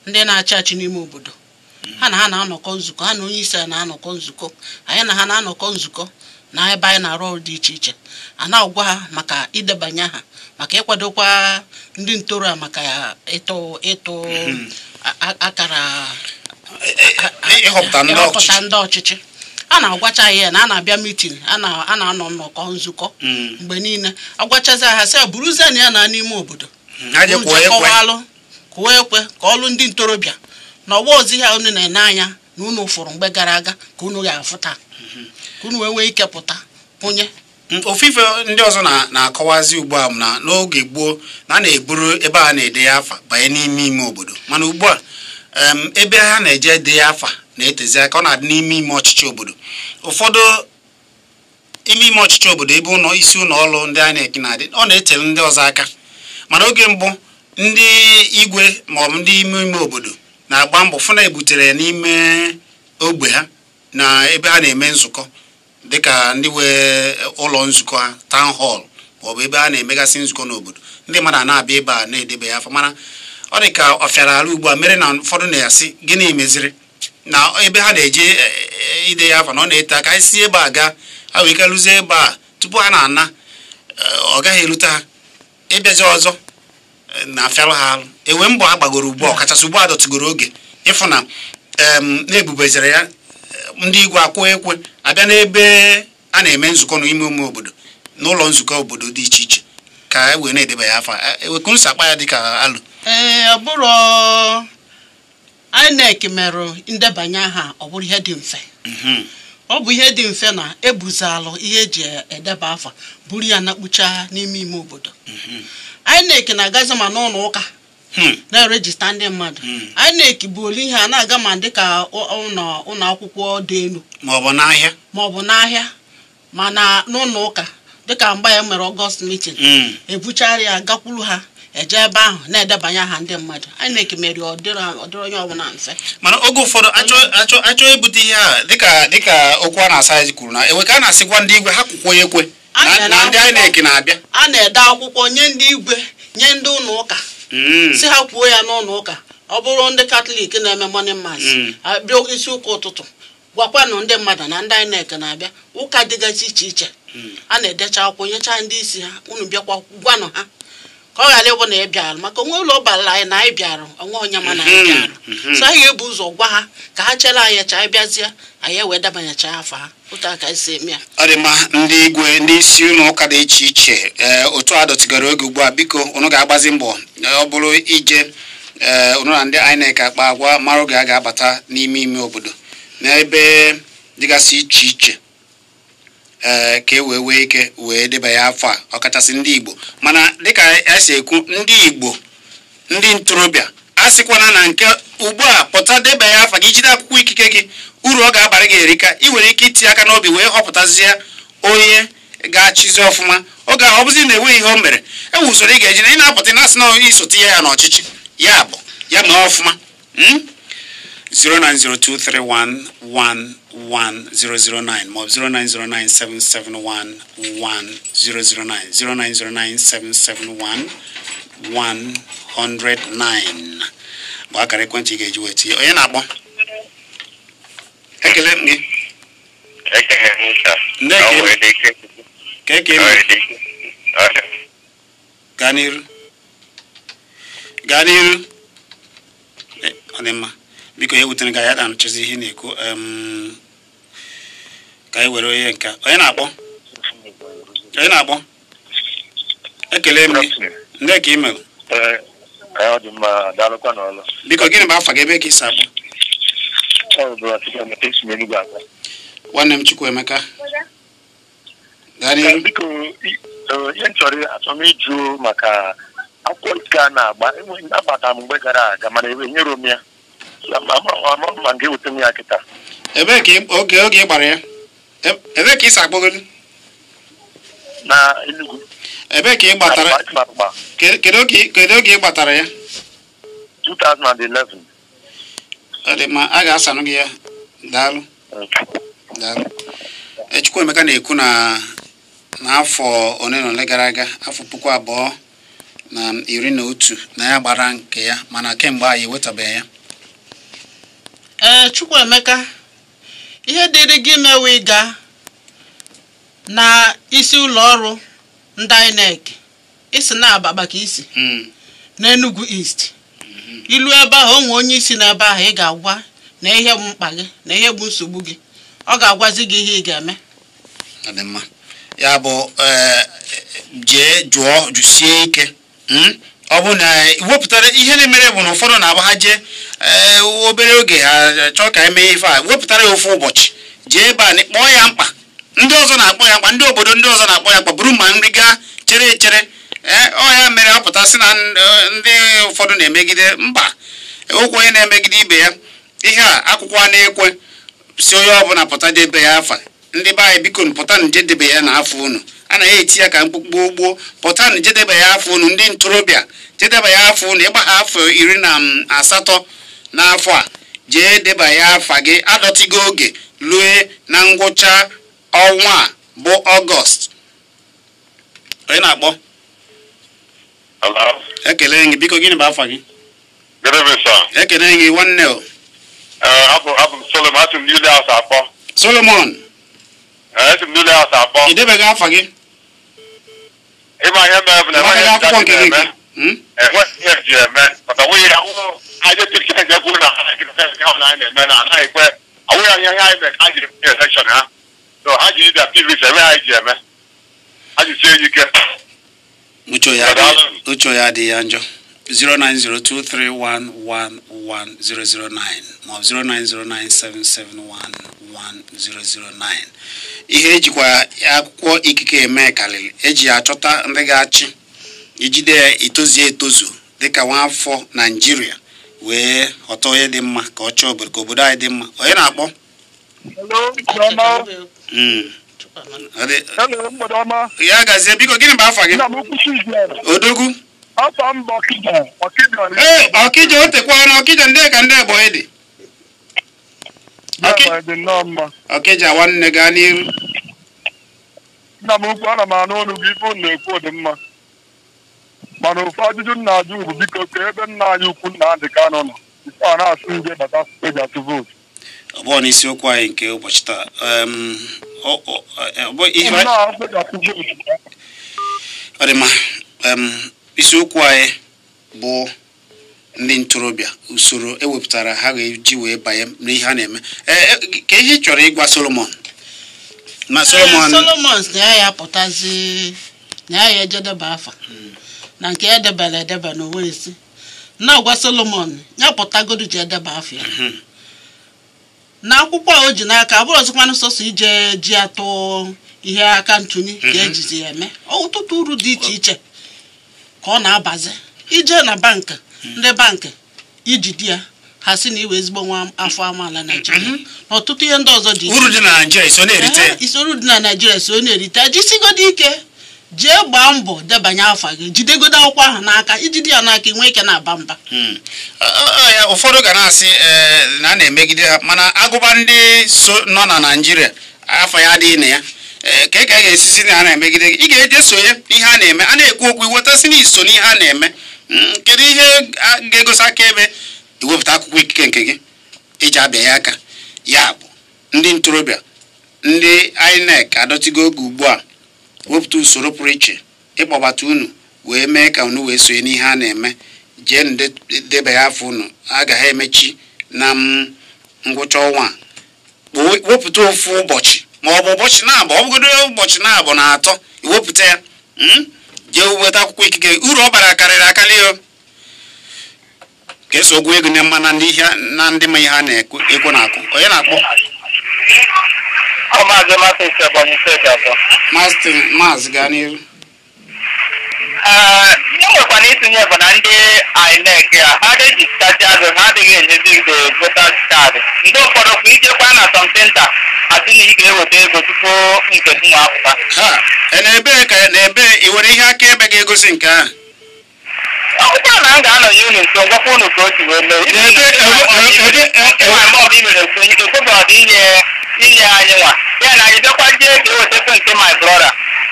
ndị na-achị achị n'ime obodo ha na ha na-anọkọ nzukọ ha na onye isi na-anọkọ nzukọ anyị na ha na-anọkọ nzukọ na ebe anyị na-arụ ọrụ dị iche iche a na-agwa ha maka idebanye aha maka ịkwadokwa ndị ntorobịa maka ịtụ akara Ịhọpụta ndị ọchịchị a na-agwacha ya na a na-abịa mitin a na-anọ nnọkọ nzukọ mgbe niile agwachazi ha sị buruzie na ya na n'ime obodo kụọ ekwe ka ọlụ ndị ntorobịa na ọgba ozi ha unu na-ene anya na unu fụrụ mgbe gara aga ka unu ga-afụ taa ka unu wee nwee ike pụta kwụnye. Ofufe ndị ọzọ na-akọwazi ugbu a na n'oge gboo na a na-eburu ebe a na-ede ya afa banye n'ime ime obodo, mana ugbu a ebe ha na-eje ede ya afa na-etezi aka, ọ na-adị n'ime ime ọchịchị obodo. Ụfọdụ ime ime ọchịchị obodo ebe ụlọ isi ụlọ ọrụ ndị INEC na-adị, ọ na-etere ndị ọzọ aka. Mana oge mbụ ndị igwe maọbụ ndị ime ime obodo na-agba mbọ fụ na ebutere ya n'ime ogbe ha na ebe ha na-eme nzukọ, dịka ndị wee ụlọ nzukọ ha, town hall, maọbụ ebe a na-emegasị nzukọ n'obodo, ndị mmadụ a na-abịa ebe a na-edebe ya afọ. Mana ọ dị ka ọ fịara arụ ugbu a mere na ụfọdụ na-asị gịnị meziri na ebe ha na-eje ide ya afa na ọ na-ete aka isi ebe a gaa, ha wee ike lụzie ebe a tupu ha na-ana, ọ gaghị erute ha ịbịazi ọzọ na-afịarụ ha arụ. Ewe mbọ ha gbagoro ugbu a, ọkachasị ugbu a dọtụgoro oge ịfụ na na-ebubezere ya ndị igwe akwụ ekwe abịa n'ebe a na-eme nzukọ n'ime ime obodo n'ụlọ nzukọ obodo dị iche iche ka e wee na-edeba ya afa. Ewekunsa akpa ya dịka alụ. Ee, ọ bụrụ INEC merụ ndebanye aha, ọ bụrụ ihe dị mfe. Ọ bụ ihe dị mfe na ebuzalụ ihe eji edeba afa buru ya na kpucha n'ime ime obodo. INEC na-agazi ma n'ụlọ ụka na-erejista ndị mmadụ. INEC bụ olu ihe a na-aga ma dịka ụlọ akwụkwọ dị elu maọbụ n'ahịa mana n'ụlọ ụka, dịka mgbe ya mere Ọgọst meeting ebuchara ya gakwuru ha eje ebe ahụ na-edebanye aha ndị mmadụ. INEC mere ọ dịrị onye ọbụla mfe. Mana oge ụfọdụ achọ ebute ihe a dịka okwu a na-asa anyị kwuru na ewe ka a na-asịkwa ndị igwe ha kwụkwọ ekwe na ndị INEC na-abịa. A na-ede akwụkwọ nye ndị igwe, nye ndị ụlọ ụka, si ha kwuo ya n'ụlọ ụka. Ọ bụrụ ndị Katọlik na-eme morning mass, abịa isi ụka ụtụtụ gwakwanụ ndị mmadụ na ndị INEC na-abịa. Ụka dịgasị iche iche a na-edecha akwụkwọ nyecha ndị isi ha, unu bịakwa gwanụ ha ka ọ ghara ịbụ na ị bịara, maka onwe ụlọ bara anyị na anyị bịara onwe onye ma na anyị bịara. So anyị ga-ebu ụzọ gwa ha ka ha chere anyị echa anyị bịazie, anyị ewee dabanyecha afa ha. Otu a ka anyị si eme ya. Ọ dị mma. Ndị igwe, ndị isi ụlọ ụka dị iche iche, otu a dọtịgara oge ugbu a, biko unu ga-agbazi mbọ ọ bụrụ ije unu na ndị INEC akpa agwa mara oge a ga-abata n'ime ime obodo n'ebe dịgasị iche iche ka e wee nwee ike wee deba ya afọ a, ọkachasị ndị Igbo. Mana dịka e si ekwu, ndị Igbo, ndị ntorobịa, a sịkwana na nke ugbu a pụta deba ya afa gị, jide akwụkwọ ikike gị, uru ọ ga-abara gị erika. Ị nwere ike itinye aka n'obi wee họpụtazie onye ga-achịzi ọfụma. Oge ahụ ọ bụzi na enweghị ihe o mere, enwe usoro ị ga-eji na ị na-apụta na asị na iso tinye ya n'ọchịchị, ya bụ ya mee ọfụma. 09023111009 maọbụ 09097711009, 09097711009 bụ akara ekwentị ị ga-eji wee tinye. Onye na-akpọ? Ekele m gị. Gaa n'iru, gaa n'iru. Ọ dị mma, biko ihe wutere ka ya na-anụchazi ihe na-ekwu. Ka anyị were onye nke onye na-akpọ. Onye na-akpọ? Ekele m gị. Ndị ka email. Biko gịnị bụ afa gị, ebe ka isi akpọ? Nwanne m Chukwuemeka. Gaa n'iru. Biko ihe m chọrọ achọm ịjụ maka akwụkwọ ike a na-agba agbata m mgbe gara aga, mana enyere m ya ma ga-eweta m ya kịta. Ebee ka oge ị gbara ya? Ebee ka ị si akpọgoro? Na Enugu. Ebee ka ị gbatara? Kedu oge ị gbatara ya? 2011. Ọ dị mma, a ga-asanụ gị ya. Daalụ. Daalụ. Chukwuemeka na-ekwu na n'afọ ole na ole gara aga, afọ 2011, na ya gbara nke ya, mana kemgbe anyị ewetabeghị ya. Ee, Chukwuemeka, ihe dịrị gị mewe ịga na isi ụlọ ọrụ ndị INEC, isi na-ababa ka isi n'Enugu East. Ilu ebe ahụ, onwe onye isi n'ebe ahụ ị ga-agwa Na ihe bụ mkpa gị na ihe bụ nsogbu gị, ọ ga-agwazi gị ihe ị ga-eme. Ọ dị mma. Ya bụ, jee jụọ, jụsie ike. Ọ bụ na wepụtara ihe na-emere bụ na ụfọdụ na-abụ ha jee obere oge ha chọọ ka eme ife a, wepụtara ya ofu ụbọchị, jee ebe a kpọọ ya mkpa. Ndị ọzọ na-akpọ ya mkpa, ndị obodo ndị ọzọ na-akpọ ya mkpa, buru ma nri gaa chere echere. Ọ ya mere ọ pụta sị na ndị ụfọdụ na-emegide mba, okwu onye na-emegide ibe ya. Ihe a akwụkwọ a na-ekwe si onye ọbụla pụta debe ya afa. Ndị be anyị, biko pụta nje debe ya na afọ unu. Anaghị eti ya ka mkpukpu gboo. Pụta nje debe ya afọ unu. Ndị ntorobịa, jedeba ya afọ unu. Ịgba ha afọ 18 n'afọ a, jee deba ya afa gị. Adọtigo oge lue na ngwụcha ọnwa a bụ Ọgọst. Onye na-akpọ? Hello. Ekele gị, biko gịnị bụ afa gị? Good evening, sir. Ekele gị, nwanne o. Abụ m Solomon, asị m New House akpọ. Solomon. Asị m New House akpọ. Ị debeghị afa gị? Ịma ihe mere bụ na enweghị akwụkwọ nke gị. Enweghị ihe ji eme maka nwunye ya identification ekwu na ha na-eme na anaghị ekwe awụghị anyị ihe anyị mere ka ha jiri eme election ha. So ha ji ịda PVC eme ha ji eme. Ha ji sie ike. Uche ya adịghị ya njọ. 09023111009 ma ọ bụ 09097711009. Ihe ejikwa akwụkwọ ikike eme karịrị eji achọta ndị ga-achị, ijide ya etozu etozu dịka nwa afọ Naijiria wee ghọta onye dị mma ka ọ chọọ obodo, ka obodo anyị dị mma. Onye na-akpọ? Hello, Ya gazie, biko gịnị bụ afa gị? Odogwu. Ee, Ọkịja o tekwa na Ọkịja ndị ka ndị Ebonyi dị. Ọkịja nwanne, gaa n'iru. Nna m ukwu, ana m anụ ọnụ gị, ife unu na-ekwu dị mma. Mana ofu ajụjụ m na-ajụ bụ, biko ka ebe nna anyị ukwu Nnamdi Kanu nọ, ife a na-asụ nje bata eji atụ vootu. Ọ bụghị n'isiokwu anyị nke ụbọchị taa. Ọ dị mma. Isiokwu anyị bụ ndị ntorobịa, usoro ewepụtara ha ga-eji wee banye n'ihe a na-eme. Ka ihe ị chọrọ ịgwa Solomon? Ma Solomon Solomon na ya apụtazi na ya ejedeba afa na nke ya debere edeba na onwe isi. Na-agwa Solomon ya pụtagodu ji edeba afa ya. Na akwụkwọ o ji n'aka abụrụ ọzọkwanụ sọsọ ije ji atụ ihe aka ntụnyi ka ejizi ya eme. Ọtụtụ uru dị iche iche ka ọ na-abazi. Ije na bankị, ndị bankị iji di ya ha si na iwe ezigbo nwa afọ amaala Naijiria na ọtụtụ ihe ndị ọzọ dị iche. Uru dị na Naijiria iso na-erite. Isoro dị na Naijiria so na-erite. Jisigodi ike jee gbaa mbọ debanye afa gị, jidegodo akwụkwọ ahụ n'aka, ijide ya n'aka inwe ike na-aba mba. Ụfọdụ ga na-asị na a na-emegide ha, mana agụba ndị so nọ na Naijiria afọ ya adịghị na ya. Ka ị ga-esisi na a na-emegide gị, ị ga-eje sonye ihe a na-eme. A na-ekwu okwu iwetasị na iso n'ihe a na-eme. Kedu ihe ga-egosi akaebe? Iwepụta akwụkwọ ikike nke gị iji abịa ya aka. Ya bụ ndị ntorobịa, ndị INEC adọtigo oge ugbu a wepụta usoro pụrụ iche ịkpọbata unu wee mee ka unu wee sonye n'ihe a na-eme. Jee deba ya afọ unu, agaghị emechi na ngwụcha ọnwa a. Wepụta ofu ụbọchị ma ọ bụ ụbọchị na-abụ, ọ bụgodo ụbọchị na-abụ na atọ, iwepụta ya jee weta akwụkwọ ikike. Uru ọ bara karịrị akarị o. Ka eso ogwu ego na mma na ndị ma ihe a na-ekwe na-akụ. Onye na-akpọ? Maazị, gaa n'iru. Ihe nwekwana itinye bụ na ndị INEC a ha rejistachi azụ, ha adịghị enyezi the voters card. Ndị ụfọdụ kwa ijekwa na some center asị na ị ga-eweta ego tupu nke nwa apụta. Ha n'ebe ka n'ebe ị nwere ihe akaebe ga-egosi nke ahụ? Ọ bụrụ na m ga-anọnye unu nso, gwakwa unu ka o si wee mee. Mgbe ọbụla i mere nso, ekwebọdụ inye anyị nwa ya na anyị bịakwa jee ka ewetakwa nke my brother,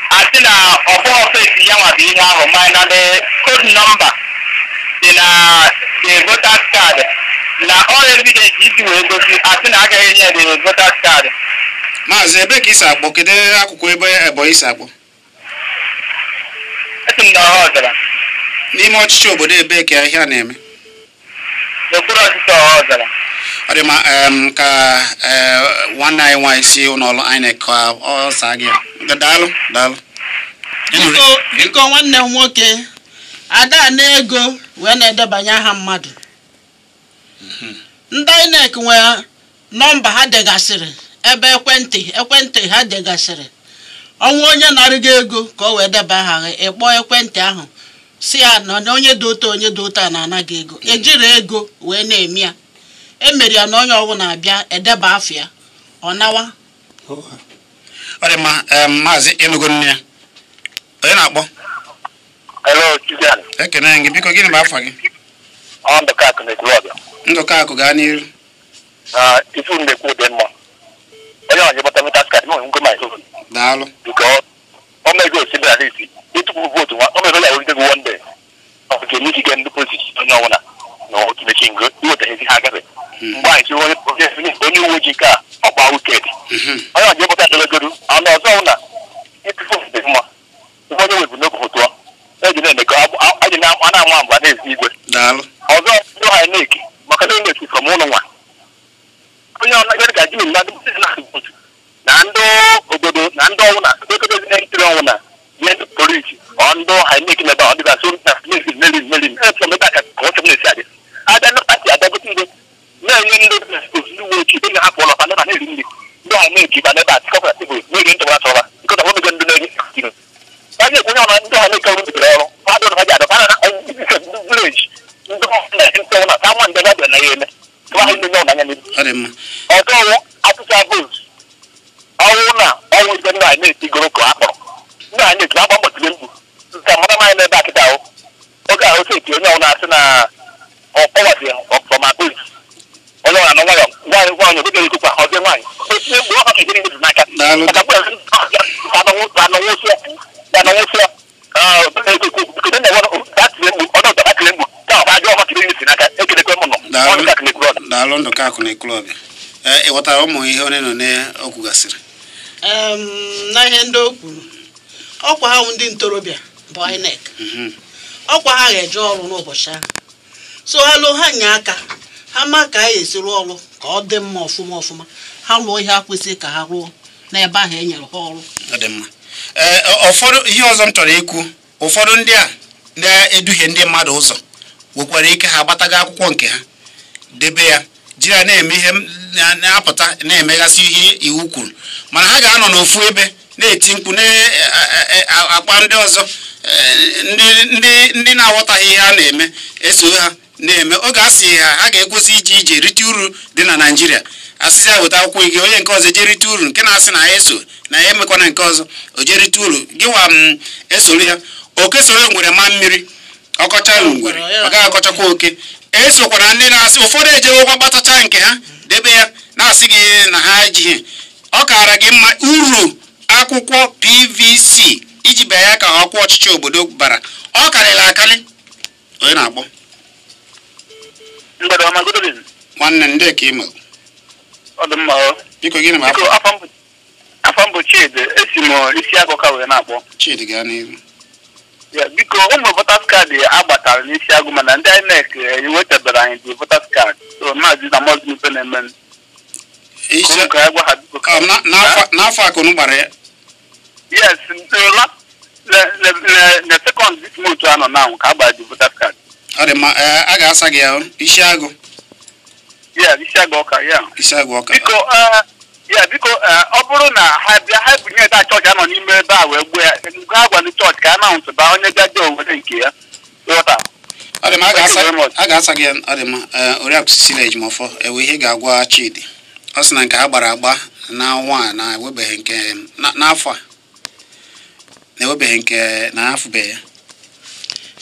asị na ọ bụghị fesi ya nwa bụ ihe ahụ, mana the code number dị na the voters card na all evidence iji wee gosi, asị na agaghị enye the voters card. Maazị, ebe ka isi akpọ? Kedu akụkụ ebe Ebonyi si akpọ? Esi m na ọha ọzara. N'ime ọchịchị obodo ebe ka ihe a na-eme? N'okpuru ọchịchị ọha ọzara. Ọ dị mma ka nwanne anyị nwaanyị si ụlọọrụ INEC ka ọ saa gị. Daalụ daalụ. Biko nwanne m nwoke, ada na ego wee na-edebanye aha mmadụ. Ndị INEC nwere nọmba ha degasịrị ebe ekwentị ha degasịrị. Ọnwa onye narịgo ego ka o wee deba aha gị, ịkpọ ekwentị ahụ si ya na onye dị otu onye dị otu a na-anaghị ego. Ejiri ego wee na-eme ya. Emere ya na onye ọbụla abịa edeba afọ ya, ọ nawa. Ọ dị mma. Maazị ịnụgo nne ya. Onye na-akpọ? Hello, Chizian. Ekene gị, biko gịnị bụ afa gị? Ọ Ndụkakụ na-ekwu ọbịa. Ndụkakụ, gaa n'iru. Ifu m na-ekwu dị mma. Onye ọzọ gbata votas kaadị m ngo my own. Daalụ. Because ọ mego osi bịara n'isi ịtụpụ vootu nwa ọ mego ya wuride gị one day. Ọ ga-enye ikike ndị polisi onye ọbụla na otu mechi ngo iweta ezi ha agafe. Mgbe anyị si onye uwe ojii ka ọgba wiket. Onye ọzọ gbata delegodu anụ ọzọ na ịtụpụ dị mma. Ụfọdụ webu n'oge foto eji na-eme ka a na-anwa mgbe a na-ezi igwe. Daalụ. Ọzọ ndị ha na-eke maka na na-esi from ụlọ nwa. Onye ọna ga ji na ndị na ndị obodo na ndị ọnwụ na obodo na-entiri ọnwụ na ihe ndị polisi ọ ndị ha na-eke na ebe ọ dịga so na meri meri ebe ebe aka ka ọ na-esi adị. Abịa na pati adagote ndị na-enye ndị ndị uwe ojii ndị na-hapụ ụlọ fa na-eri nri ndị ha na-eke ba n'ebe a tikọkwa tebụl na-eri ntụgba tụrụba nke ọ na ndị na-eri onye ekwenye ọna ndị ha na-eke ọrụ bidoro ọrụ ha dụrụ ha ji adọta na vileji ndị na na ta nwa ndị ga na ya eme tụwa ha ndị ọna anya n'ihu. Ọzọ ọwụ atụcha vootu ọwụ na ọwụ ibe ndị anyị na-etigoro ka a kpọrọ ndị anyị na-eti agba mbọ tiri mkpu nke mmadụ anyị n'ebe a kịta ahụ oge ahụ steeti onye ọwụ na-asị na ọkpọwasị ọfọma vootu onye ọna nwayọ nwaanyị nwaanyị oge ekwukwa ọzọ nwaanyị otinye mgbe ọ ka ejiri ndị n'aka maka mgbe Daalụ Ndụkakụ na Ekwulọbịa. Ị ghọtara ụmụ ihe onye nọ n'okwu gasịrị? Na ihe ndị o kwuru, ọkwa ha ndị ntorobịa bụ INEC. Ọkwa ha ga-eje ọrụ n'ụbọchị ahụ. So ha lụọ ha nye aka, ha ma ka ha esi rụọ ọrụ ka ọ dị mma ọfụma ọfụma. Ha lụọ ihe ha kwesịrị ka ha rụọ n'ebe ahụ e nyere ha ọrụ. Ọ dị mma. Ụfọdụ ihe ọzọ m chọrọ ikwu, ụfọdụ ndị a na-eduhie ndị mmadụ ụzọ nwekwara ike ha agbatago akwụkwọ nke ha debe ya jiri ya na-eme ihe na-apụta na-emegasị ihe iwu kwuru, mana ha ga-anọ n'ofu ebe na-eti mkpu na-akpa ndị ọzọ ndị na-aghọtaghị ihe a na-eme eso ha na-eme. Oge a sị ha ha ga-ekwesị ije ije rite uru dị na Naịjirịa, asịsị ya weta akwụkwọ gị, onye nke ọzọ eje rite uru, nke na-asị na ya eso na ya emekwana nke ọzọ o jee rite uru, gị nwa m esoro ya. Oke soro ngwere ma mmiri ọkọcha ngwere ọ gaghị akọchakwa oke. Esokwara ndị na-asị ụfọdụ ejewekwa gbatacha nke ha debe ya na-asị gị na ha ejighị. Ọ kaara gị mma uru akwụkwọ PVC iji bịa ya ka ọkwa ọchịchị obodo bara, ọ karịrị akarị. Onye na-akpọ? Nwanne ndị ka ime. Biko gịnị ma afọ mbụ Chidi, esi m isi agụ ka wee na-akpọ. Chidi, gaa n'ihu. Biko ụmụ votas kaadị agbatara n'isi agụ mana ndị INEC ewetabere anyị dị votas kaadị so maazị na mọzụ na-eme n'afọ akụnụ gbara ya. Yes, na second this month anọ na ka a gbara dị votas kaadị. Ọ dị mma, a ga-asa gị ahụ isi agụ. Ya isi agụ ọka ya. Isi agụ ọka. Biko ya biko ọ bụrụ na ha bịa ha bunye ebe a chọọchị anọ n'ime ebe a wee gbuo ya, ha gwa ndị chọọchị ka a na-ahụtụ ba onye bịa owere nke ya. Ịghọta? Ọ dị mma, a ga-asa gị ya. Ọ dị mma. Oriakụ Cecilia Ejimọfọ, ewe ihe ga-agwa Chidi. Ọ sị na nke ha gbara agba na nwa na-ewebeghị nke n'afọ a na-ewebeghị nke na afụbeghị ya.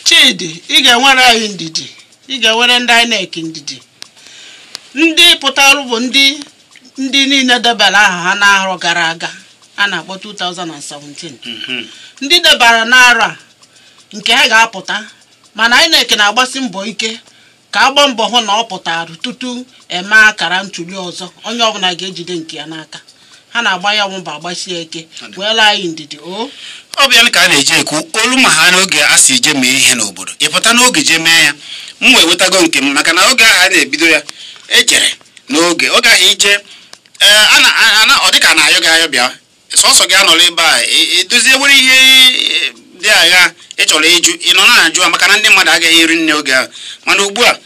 Chidi, ị ga-enwere anyị ndidi, ị ga-enwere ndị INEC ndidi. Ndị pụtara bụ ndị niile debara aha ha n'arọ gara aga a na-akpọ 2017. Ndị debara n'arọ a nke ha ga-apụta, mana INEC na-agbasi mbọ ike ka agba mbọ hụ na ọ pụtara tutu eme akara ntuli ọzọ. Onye ọbụla ga-ejide nke ya n'aka. Ha na-agba ya mbọ agbasie ike, weela anyị ndidi. O ọ bịa ka a na-eji ekwu olu ma ha n'oge a si je mee ihe n'obodo, ị pụta n'oge je mee ya. M wee wetago nke m maka na oge ahụ a na-ebido ya echere N'oge oge ahụ ije ọ dịka na-ayọ gị ayọ bịa sọsọ gị anọrọ ebe a edozie nwere ihe dị agha ị chọrọ ịjụ ị nọ na-ajụ maka na ndị mmadụ agaghị eri nne oge ahụ. Mana ugbu a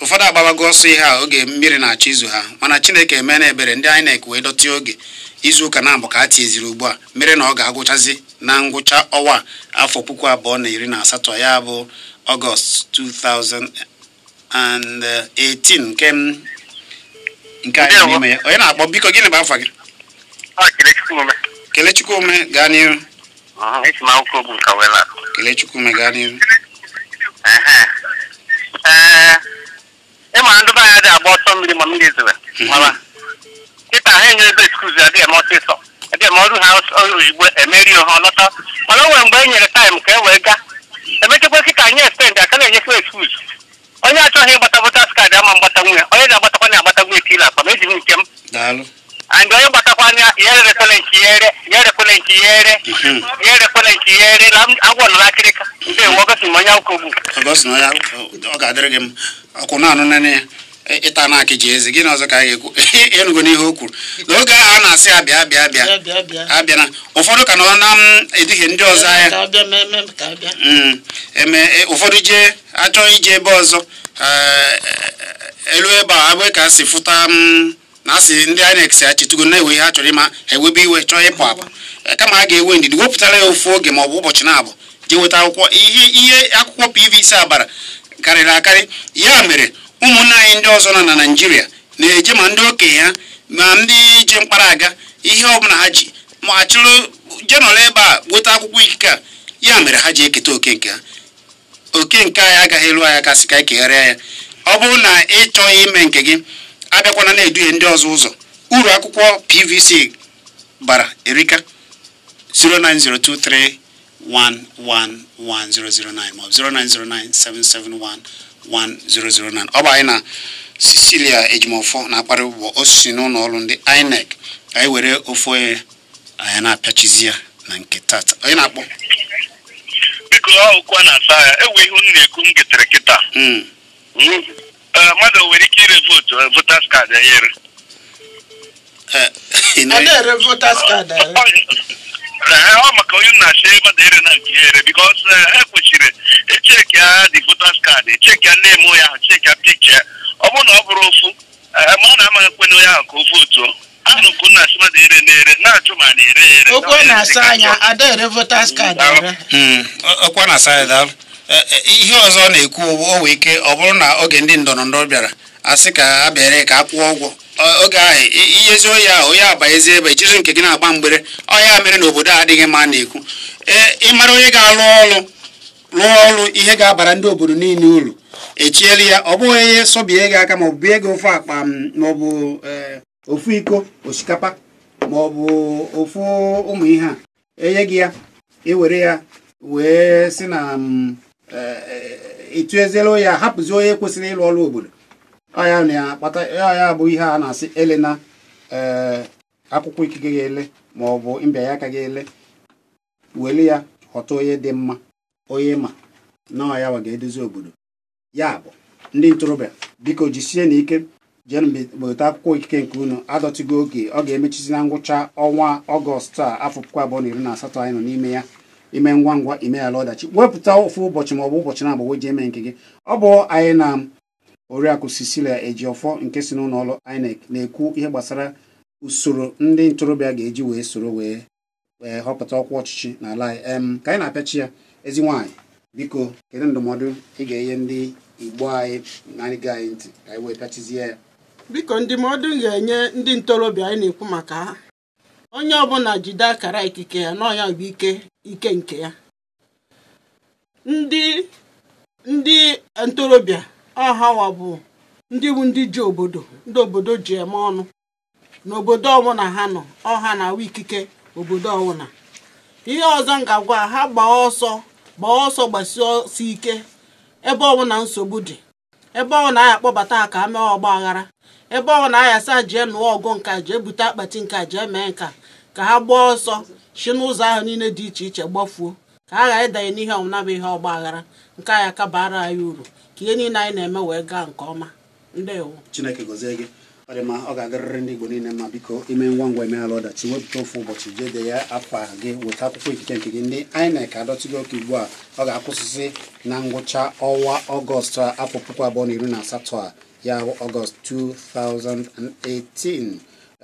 ụfọdụ agbabago ọsọ ihe a oge mmiri na-achọ izu ha, mana Chineke eme na ebere ndị INEC wee dọtị oge izu ụka na abụ ka a tieziri ugbu a mere na ọ ga-agwụchazi na ngwụcha ọnwa afọ 2018 ya bụ Ọgọst 2018 nke nke anyị n'ime ya. Onye na-akpọ biko gịnị bụ afa gị? Kelechukwu Ume, gaa n'ihu. Kelechukwu Ume, gaa n'ihu. Ịma ndị be anyị adịghị agba ọsọ mmiri ma mmiri ezobe kịta ha enyere ebe excuse adịghị eme ọsịsọ adịghị eme ọrụ ha ozugbo emeri ha ọlọta, mana o nwere mgbe e nyere taịm ka e wee gaa emechekwa kịta anyị extend aka na-enyekwa excuse. Onye achọghị ịgbata votas kaadị ama mgbata nwunye, onye na-agbatakwa na-agbata nwunye tila akpa ma eji m nke m and onye gbatakwa anya ya erekwele nke ya ere ya erekwele nke ya ere ya erekwele nke ya ere na agwọ nọ n'akịrịka. Ndewo, Ọgọstin onye akwụkwọ ogbu. Ọgọstin onye ọ ga-adịrị gị m ọkwụ na-anụ nene ya ịta na akị ji eze gịnị ọzọ ka anyị ga-ekwu ịnụgo n'ihe o kwuru n'oge ahụ a na-asị ya bịa bịa bịa abịa na ụfọdụ ka nọ na eduhie ndị ọzọ anya eme ụfọdụ jee achọ ije ebe ọzọ elu ebe a abụghị ka a si fụta na asị ndị INEC si achịtụgo na-ewe ihe ha chọrọ ịma ha ewebe iwe chọọ ịpụ apụ kama a ga-ewe ndidi wepụtara ya ofu oge ma ọ bụ ụbọchị na-abụ jee weta akwụkwọ ihe akwụkwọ PVC abara karịrị akarị. Ya mere ụmụnne anyị ndị ọzọ nọ na Naịjirịa na-eje ma ndị okenye ha ma ndị ji mkpara aga ihe ọbụla ha ji ma achịrụ jee nọrọ ebe a weta akwụkwọ ikike a. Ya mere ha ji eketa oke nke ha. Oke nke anyị agaghị elu anya kasị ka ekegharịa ya. Ọ bụrụ na ị chọghị ime nke gị abịakwana na-eduhie ndị ọzọ ụzọ. Uru akwụkwọ PVC bara erika. 09023111009 maọbụ 09097711009. Ọ bụ anyị na Cecilia Ejimofo na-akparị ụbọ osisi n'ụlọ ọrụ ndị INEC. Anyị were ofu onye anyị na-apịachizi ya na nke tata. Onye na-akpọ? Biko akwụkwọ na-asa ya ewe ihe unu na-ekwu m getere kịta. Mmadụ nwere ike ire vootu votas kaadị ya ere. Ọ maka onye na-achị mmadụ ere na nke ya ere bikos ha kwesịrị echeki ya dị votas kaadị, echeki ya name ya ahụ, cheki ya pikcha ya. Ọ bụrụ na ọ bụrụ ofu ma ọ na-amaghị ekwenye onye ahụ ka o vootuo anụ ka na-achị mmadụ ere na-ere na-achụ ma na-ere ere. Okwu na-asa anya ada ere votas kaadị ere. Okwu na-asa anya daalụ. Ihe ọzọ ọ na-ekwu o nwee ike ọ bụrụ na oge ndị ndọrọ ndọrọ bịara asị ka a bịara ka a kwụọ ụgwọ oge ahụ ihezi onye ahụ onye abanyezi ebe jiri nke gị na-agba mgbere ọ ya mere na obodo a adịghị mma na-ekwu ịmara onye ga-alụ ọrụ rụọ ọrụ ihe ga-abara ndị obodo niile uru echielu ya ọ bụghị onye sọbie gị aka maọbụ bie gị ofe akpa maọbụ ofu iko osikapa maọbụ ofu ụmụ ihe a enye gị ya ewere ya wee sị na etueziela ya hapụzi onye kwesịrị ịrụ ọrụ obodo. Ọ ya na-akpata ya bụ ihe a na-asị elena akwụkwọ ikike ga-ele ma ọ bụ mbịanye aka ga-ele were ya ghọta onye dị mma onye ma na ya ga-edozi obodo. Ya bụ ndị ntorobịa biko jisie na ike jee weta akwụkwọ ikike nke unu adọtịgo oge ọ ga-emechizi na ngwụcha ọnwa Ọgọst a afọ 2018 anyị nọ n'ime ya. Ime ngwa ngwa imeghara ọdachi wepụta ofu ụbọchị maọbụ ụbọchị na-agbawe ji eme nke gị. Ọ bụ anyị na Oriakụ Cecilia Ejiofor nke si n'ụlọ ọrụ INEC na-ekwu ihe gbasara usoro ndị ntorobịa ga-eji wee soro wee họpụta ọkwa ọchịchị n'ala anyị. Ka anyị na-apịachi ya, ezi nwaanyị biko kedu ndụmọdụ ị ga-enye ndị Igbo anyị na-ege anyị ntị ka anyị wee pịachizie ya? Biko ndụmọdụ m ga-enye ndị ntorobịa anyị na-ekwu maka ha, onye ọbụla jide akara ikike ya na ọnya bụ ike nke ya. Ndị ntorobịa ọhawa bụ ndị bụ ndị ji obodo, ndị obodo ji eme ọnụ n'obodo ọbụla ha nọ, ọha na-awụ ikike obodo ọbụla. Ihe ọzọ m ga-agwa ha, gbaa ọsọ gbasie ọsọ ike ebe ọbụla nsogbu dị, ebe ọbụla anyị akpọbata ha ka mee ọgba aghara, ebe ọbụla anyị asa jee nụọ ọgụ nka, jee bute akpati nka, jee mee nka, ka ha gbaa ọsọ si n'ụzọ ahụ niile dị iche iche gbafuo, ka ha ghara ịdanye n'ihe ọbụla bụ ihe ọgba aghara. Nke anyị aka bara anyị uru ka ihe niile anyị na-eme wee gaa nke ọma. Ndewo. Chineke gọzie gị. Ọ dị mma, ọ ga-adịrịrị ndị Igbo niile mma. Biko, ime ngwa ngwa emeghara ọdachi. Wepụta ofu ụbọchị, jee dee ya afa gị, weta akwụkwọ ikike nke gị. Ndị INEC adọtịgo oke ugbu a. Ọ ga-akwụsịsị na ngwụcha ọnwa Ọgọst a, afọ 2018 a, ya bụ Ọgọst 2018.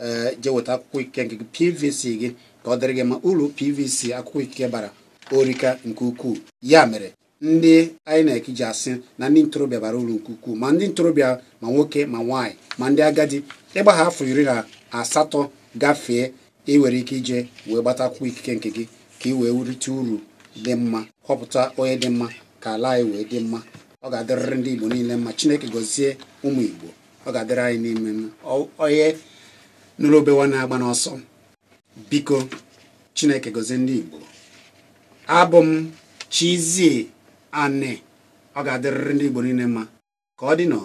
Ee, jee weta akwụkwọ ikike nke gị, PVC gị, ka ọ dịrị gị mma. Uru PVC, akwụkwọ ikike, bara orika nke ukwuu. Ya mere ndị INEC ji asị na ndị ntorobịa bara uru nke ukwuu, ma ndị ntorobịa, ma nwoke, ma nwaanyị, ma ndị agadi. Ịgba ha afọ 18 gafee, ị nwere ike ije wee gbata akwụkwọ ikike nke gị ka ị wee rite uru dị mma, họpụta onye dị mma ka ala anyị wee dị mma. Ọ ga-adịrịrị ndị Igbo niile mma. Chineke gọzie ụmụ Igbo. Ọ ga-adịrị anyị n'ime mma. Onye nụrụ obewa na-agba n'ọsọ. Biko, Chineke gọzie ndị Igbo. Abụ m Chizie Ani. Ọ ga-adịrịrị ndị Igbo niile mma. Ka ọ dị nọ.